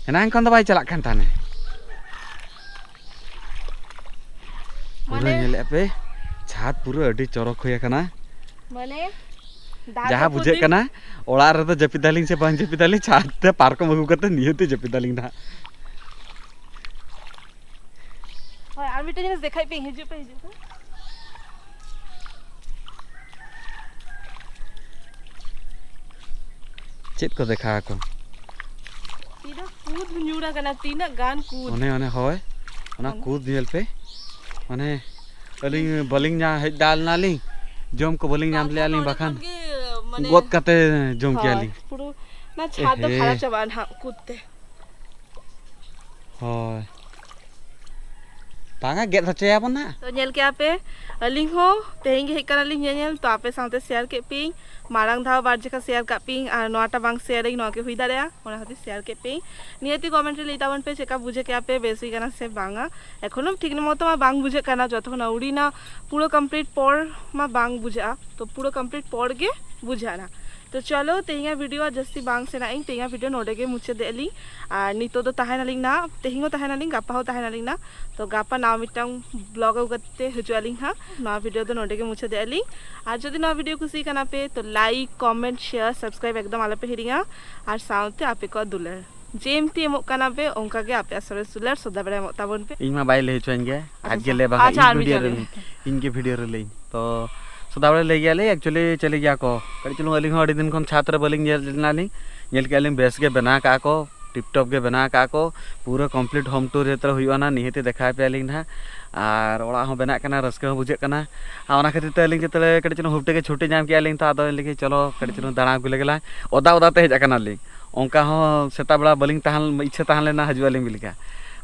ᱮᱱᱟᱝ ᱠᱷᱚᱱ ᱫᱚ ᱵᱟᱭ ᱪᱟᱞᱟᱜ ᱠᱟᱱ ᱛᱟᱦᱮᱱᱟ᱾ ᱯᱩᱨᱟᱹ ᱢᱟᱱᱮ ᱧᱮᱞᱮᱫᱼᱟ ᱯᱮ, ᱪᱷᱟᱫᱽ ᱯᱩᱨᱟᱹ ᱟᱹᱰᱤ ᱪᱚᱨᱚᱠ ᱦᱩᱭ ᱟᱠᱟᱱᱟ᱾ ᱢᱟᱱᱮ ᱡᱟᱦᱟᱸ ᱵᱩᱡᱷᱟᱹᱜ ᱠᱟᱱᱟ, ᱚᱲᱟᱜ ᱨᱮᱫᱚ ᱡᱟᱹᱯᱤᱫᱟᱞᱤᱧ ᱥᱮ ᱵᱟᱝ ᱡᱟᱹᱯᱤᱫᱟᱞᱤᱧ, ᱪᱷᱟᱫᱽ ᱛᱮ ᱯᱟᱨᱠᱚᱢ ᱟᱹᱜᱩ ᱠᱟᱛᱮ ᱱᱤᱦᱟᱹᱛ ᱡᱟᱹᱯᱤᱫᱟᱞᱤᱧ ᱱᱟᱦᱟᱜ᱾ ᱦᱳᱭ, ᱟᱨ ᱢᱤᱫᱴᱮᱱ ᱡᱤᱱᱤᱥ ᱫᱮᱠᱷᱟᱭ ᱯᱮ, ᱦᱤᱡᱩᱜ ᱯᱮ, ᱦᱤᱡᱩᱜ ᱯᱮ᱾ ᱪᱮᱫ ᱠᱚ ᱫᱮᱠᱷᱟᱣ ᱟᱠᱚ? ᱛᱤᱱᱟᱹᱜ ᱠᱩᱫ ᱧᱩᱨ ᱟᱠᱟᱱᱟ, ᱛᱤᱱᱟᱹᱜ ᱜᱟᱱ ᱠᱩᱫ᱾ ᱚᱱᱮ, ᱚᱱᱮ, ᱦᱳᱭ, ᱚᱱᱟ ᱚᱱᱮ᱾ ᱠᱩᱫ ᱧᱮᱞ ᱯᱮ᱾ ᱢᱟᱱᱮ, ᱟᱹᱞᱤᱧ ᱵᱟᱹᱞᱤᱧ ᱧᱟ-, ᱦᱮᱡ ᱫᱟᱲᱮ ᱞᱮᱱᱟᱞᱤᱧ, ᱡᱚᱢ ᱠᱚ ᱵᱟᱹᱞᱤᱧ ᱧᱟᱢ ᱛᱟᱨᱯᱚᱨ ᱞᱮᱜᱼᱟ ᱞᱤᱧ, ᱱᱚᱰᱮ ᱵᱟᱠᱷᱟᱱ ᱠᱷᱚᱱ ᱜᱮ, ᱢᱟᱱᱮ, ᱜᱚᱫ ᱠᱟᱛᱮ ᱡᱚᱢ ᱠᱮᱭᱟ ᱦᱳᱭ, ᱞᱤᱧ᱾ ᱯᱩᱨᱟᱹ ᱚᱱᱟ ᱪᱷᱟᱫᱽ ᱫᱚ ᱮᱦᱮ᱾ ᱠᱷᱟᱨᱟᱯ ᱪᱟᱵᱟᱜᱼᱟ ᱱᱟᱦᱟᱜ ᱠᱩᱫ ᱛᱮ᱾ ᱦᱳᱭ᱾ ᱵᱟᱝᱟ, ᱜᱮᱫ ᱦᱚᱪᱚᱭᱟᱵᱚᱱ ᱱᱟᱦᱟᱜ᱾ ᱛᱚ, ᱧᱮᱞ ᱠᱮᱜᱼᱟ ᱯᱮ, ᱟᱹᱞᱤᱧ ᱦᱚᱸ ᱛᱮᱦᱮᱧ ᱜᱮ ᱦᱮᱡ ᱠᱟᱱᱟᱞᱤᱧ ᱧᱮᱧᱮᱞ, ᱛᱚ ᱟᱯᱮ ᱥᱟᱶᱛᱮ ᱥᱮᱭᱟᱨ ᱠᱮᱫ ᱯᱮᱭᱟᱹᱧ᱾ ᱢᱟᱲᱟᱝ ᱫᱷᱟᱣ ᱵᱟᱨ ᱡᱚᱠᱷᱟ ᱥᱮᱭᱟᱨ ᱠᱟᱜ ᱯᱮᱭᱟᱹᱧ, ᱟᱨ ᱱᱚᱣᱟᱴᱟᱜ ᱵᱟᱝ ᱥᱮᱭᱟᱨ ᱟᱹᱧ, ᱱᱚᱣᱟ ᱜᱮ ᱦᱩᱭ ᱫᱟᱲᱮᱭᱟᱜᱼᱟ, ᱚᱱᱟ ᱠᱷᱟᱹᱛᱤᱨ ᱥᱮᱭᱟᱨ ᱠᱮᱫ ᱯᱮᱭᱟᱹᱧ᱾ ᱱᱤᱦᱟᱹᱛᱤ ᱠᱚᱢᱮᱱᱴ ᱨᱮ ᱞᱟᱹᱭ ᱛᱟᱵᱚᱱ ᱯᱮ, ᱪᱮᱠᱟ ᱵᱩᱡᱷᱟᱹᱣ ᱠᱮᱜᱼᱟ ᱯᱮ, ᱵᱮᱥ ᱦᱩᱭ ᱠᱟᱱᱟ ᱥᱮ ᱵᱟᱝᱟ᱾ ᱮᱠᱷᱚᱱᱳ ᱴᱷᱤᱠ ᱢᱚᱛᱚ ᱢᱟ ᱵᱟᱝ ᱵᱩᱡᱷᱟᱹᱜ ᱠᱟᱱᱟ, ᱡᱚᱛᱚᱠᱷᱚᱱ ᱟᱹᱣᱨᱤ ᱱᱟ ᱯᱩᱨᱟᱹ ᱠᱚᱢᱯᱞᱤᱴ ᱯᱚᱨ ᱢᱟ ᱵᱟᱝ ᱵᱩᱡᱷᱟᱹᱜᱼᱟ᱾ ᱛᱚ, ᱯᱩᱨᱟᱹ ᱠᱚᱢᱯᱞᱤᱴ ᱯᱚᱨ ᱜᱮ ᱵᱩᱡᱷᱟᱹᱜᱼᱟ ᱱᱟ᱾ ᱛᱚ, ᱪᱚᱞᱚ, ᱛᱮᱦᱮᱧᱟᱜ ᱵᱷᱤᱰᱤᱭᱳ ᱟᱨ ᱡᱟᱹᱥᱛᱤ ᱵᱟᱝ ᱥᱮᱬᱟᱜ ᱟᱹᱧ, ᱛᱮᱦᱮᱧᱟᱜ ᱵᱷᱤᱰᱤᱭᱳ ᱱᱚᱰᱮ ᱜᱮ ᱢᱩᱪᱟᱹᱫᱮᱜᱼᱟ ᱞᱤᱧ᱾ ᱟᱨ ᱱᱤᱛᱚᱜ ᱫᱚ ᱛᱟᱦᱮᱱᱟᱞᱤᱧ ᱱᱟ, ᱛᱮᱦᱮᱧ ᱦᱚᱸ ᱛᱟᱦᱮᱱᱟᱞᱤᱧ, ᱜᱟᱯᱟ ᱦᱚᱸ ᱛᱟᱦᱮᱱᱟᱞᱤᱧ ᱱᱟ᱾ ᱛᱚ, ᱜᱟᱯᱟ ᱱᱟᱣᱟ ᱢᱤᱫᱴᱟᱝ ᱵᱞᱚᱜ ᱟᱹᱜᱩ ᱠᱟᱛᱮ ᱦᱤᱡᱩᱜ ᱟᱹᱞᱤᱧ ᱦᱟᱸᱜ᱾ ᱱᱚᱣᱟ ᱵᱷᱤᱰᱤᱭᱳ ᱫᱚ ᱱᱚᱰᱮ ᱜᱮ ᱢᱩᱪᱟᱹᱫᱮᱜᱼᱟ ᱞᱤᱧ᱾ ᱟᱨ ᱡᱩᱫᱤ ᱱᱚᱣᱟ ᱵᱷᱤᱰᱤᱭᱳ ᱠᱩᱥᱤ ᱠᱟᱱᱟ ᱯᱮ, ᱛᱚ ᱞᱟᱭᱤᱠ, ᱠᱚᱢᱮᱱᱴ, ᱥᱮᱭᱟᱨ, ᱥᱟᱵᱥᱠᱨᱟᱭᱤᱵ ᱮᱠᱫᱚᱢ ᱟᱞᱚᱯᱮ ᱦᱤᱲᱤᱧᱟ᱾ ᱟᱨ ᱥᱟᱶᱛᱮ ᱟᱯᱮ ᱠᱚᱣᱟᱜ ᱫᱩᱞᱟᱹᱲ ᱡᱮᱢᱛᱤ ᱮᱢᱚᱜ ᱠᱟᱱᱟ ᱯᱮ, ᱚᱱᱠᱟ ᱜᱮ ᱟᱯᱮᱭᱟᱜ ᱥᱚᱨᱮᱥ ᱫᱩᱞᱟᱹᱲ ᱥᱚᱫᱟ ᱵᱮᱲᱟ ᱮᱢᱚᱜ ᱛᱟᱵᱚᱱ ᱯᱮ᱾ ᱤᱧ ᱢᱟ ᱵᱟᱭ ᱞᱟᱹᱭ ᱦᱚᱪᱚᱧ ᱜᱮ, ᱟᱪᱪᱷᱟ, ᱟᱡ ᱜᱮ ᱞᱟᱹᱭ ᱵᱟᱝ, ᱟᱪᱪᱷᱟ, ᱤᱧ ᱟᱨ ᱢᱤᱫ ᱵᱷᱤᱰᱤᱭᱳ ᱡᱚᱱ ᱨᱮ ᱞᱟᱹᱭ᱾ ᱞᱟᱹᱭ᱾ ᱤᱧ ᱜᱮ ᱵᱷᱤᱰᱤᱭᱳ ᱨᱮ ᱞᱟᱹᱭ᱾ ᱛᱚ ᱥᱚᱫᱟ ᱵᱮᱲᱟ ᱞᱟᱹᱭ ᱜᱮᱭᱟ ᱞᱮ, actually ᱪᱟᱹᱞᱤ ᱜᱮᱭᱟ ᱠᱚ᱾ ᱠᱟᱹᱴᱤᱡ ᱪᱩᱞᱩᱝ ᱟᱹᱞᱤᱧ ᱦᱚᱸ ᱟᱹᱰᱤ ᱫᱤᱱ ᱠᱷᱚᱱ ᱪᱷᱟᱛ ᱨᱮ ᱵᱟᱹᱞᱤᱧ ᱧᱮᱞ ᱞᱮᱱᱟ ᱞᱤᱧ᱾ ᱧᱮᱞ ᱠᱮᱜᱼᱟ ᱞᱤᱧ ᱵᱮᱥ ᱜᱮ ᱵᱮᱱᱟᱣ ᱠᱟᱜᱼᱟ ᱠᱚ, ᱴᱤᱯ ᱴᱚᱯ ᱜᱮ ᱵᱮᱱᱟᱣ ᱠᱟᱜᱼᱟ ᱠᱚ᱾ ᱯᱩᱨᱟᱹ complete home tour ᱡᱟᱛᱨᱟ ᱦᱩᱭᱩᱜᱼᱟ ᱱᱟ, ᱱᱤᱦᱟᱹᱛ ᱫᱮᱠᱷᱟᱣ ᱟᱯᱮᱭᱟ ᱞᱤᱧ ᱱᱟᱦᱟᱜ᱾ ᱟᱨ ᱚᱲᱟᱜ ᱦᱚᱸ ᱵᱮᱱᱟᱜ ᱠᱟᱱᱟ, ᱨᱟᱹᱥᱠᱟᱹ ᱦᱚᱸ ᱵᱩᱡᱷᱟᱹᱜ ᱠᱟᱱᱟ᱾ ᱟᱨ ᱚᱱᱟ ᱠᱷᱟᱹᱛᱤᱨ ᱛᱮ ᱟᱹᱞᱤᱧ ᱡᱮᱛᱮ ᱠᱟᱹᱴᱤᱡ ᱪᱩᱞᱩᱝ ᱦᱩᱯᱴᱟᱹ ᱜᱮ ᱪᱷᱩᱴᱤ ᱧᱟᱢ ᱠᱮᱜᱼᱟ ᱞᱤᱧ, ᱛᱚ ᱟᱫᱚ ᱞᱤᱧ ᱪᱚᱞᱚ ᱠᱟᱹᱴᱤᱡ ᱪᱩᱞᱩᱝ ᱫᱟᱬᱟ ᱟᱹᱜᱩ ᱞᱮᱜᱮ ᱞᱟᱝ᱾ ᱚᱫᱟ ᱚᱫᱟ ᱛᱮ ᱦᱮᱡ ᱟᱠᱟᱱᱟ ᱞᱤᱧ᱾ ᱚᱱᱠᱟ ᱦᱚᱸ ᱥᱮᱛᱟᱜ ᱵᱮᱲᱟ ᱵᱟᱹᱞᱤᱧ ᱛᱟᱦᱮᱸ, ᱤᱪᱪᱷᱟᱹ ᱛᱟᱦᱮᱸ ᱞᱮᱱᱟ ᱦᱤᱡᱩᱜ ᱟᱹᱞᱤᱧ ᱵᱤᱞᱤᱠᱟ᱾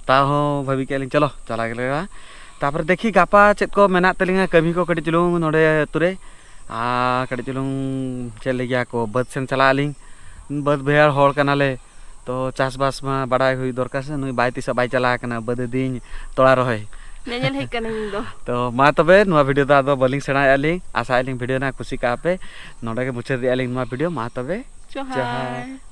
ᱛᱟᱣ ᱦᱚᱸ ᱵᱷᱟᱹᱵᱤ ᱠᱮᱜᱼᱟ ᱞᱤᱧ, ᱪᱚᱞᱚ ᱪᱟᱞᱟᱣ ᱜᱮ ᱞᱟᱜᱟᱜᱼᱟ᱾ ᱛᱟᱯᱚᱨᱮ ᱫᱮᱠᱷᱤ ᱜᱟᱯᱟ ᱪᱮᱫ ᱠᱚ ᱢᱮᱱᱟᱜ ᱛᱟᱹᱞᱤᱧᱟ ᱠᱟᱹᱢᱤ ᱠᱚ ᱠᱟᱹᱴᱤᱡ ᱪᱩᱞᱩᱝ ᱱᱚᱰᱮ ᱟᱹᱛᱩ ᱨᱮ᱾ ᱟᱨ ᱠᱟᱹᱴᱤᱡ ᱪᱩᱞᱩᱝ ᱪᱮᱫ ᱞᱟᱹᱭ ᱜᱮᱭᱟ ᱠᱚ, ᱵᱟᱹᱫᱽ ᱥᱮᱱ ᱪᱟᱞᱟᱜ ᱟᱹᱞᱤᱧ᱾ ᱵᱟᱹᱫᱽ ᱵᱟᱹᱭᱦᱟᱹᱲ ᱦᱚᱲ ᱠᱟᱱᱟᱞᱮ, ᱛᱚ ᱪᱟᱥᱵᱟᱥ ᱢᱟ ᱵᱟᱲᱟᱭ ᱦᱩᱭ ᱫᱚᱨᱠᱟᱨ ᱥᱮ᱾ ᱱᱩᱭ ᱵᱟᱭ ᱛᱤᱥᱚᱜ ᱵᱟᱭ ᱪᱟᱞᱟᱣ ᱠᱟᱱᱟ ᱵᱟᱹᱫᱽ ᱫᱤᱧ ᱛᱚᱲᱟ ᱨᱚᱦᱚᱭ᱾ ᱧᱮᱧᱮᱞ ᱦᱮᱡ ᱠᱟᱹᱱᱟᱹᱧ ᱤᱧ ᱫᱚ᱾ ᱛᱚ ᱢᱟ ᱛᱚᱵᱮ, ᱱᱚᱣᱟ ᱵᱷᱤᱰᱤᱭᱳ ᱫᱚ ᱟᱫᱚ ᱵᱟᱹᱞᱤᱧ ᱥᱮᱬᱟᱭᱮᱫᱼᱟ ᱞᱤᱧ, ᱟᱥᱟᱭᱮᱫ ᱞᱤᱧ ᱵᱷᱤᱰᱤᱭᱳ ᱱᱟᱜ ᱠᱩᱥᱤ ᱠᱟᱜᱼᱟ ᱯᱮ᱾ ᱱᱚᱰᱮ ᱜᱮ ᱢᱩᱪᱟᱹᱫᱮᱜᱼᱟ ᱞᱤᱧ ᱱᱚᱣᱟ ᱵᱷᱤᱰᱤᱭᱳ᱾ ᱢᱟ ᱛᱚᱵᱮ, ᱡᱚᱦᱟᱨ᱾ ᱡᱚᱦᱟᱨ᱾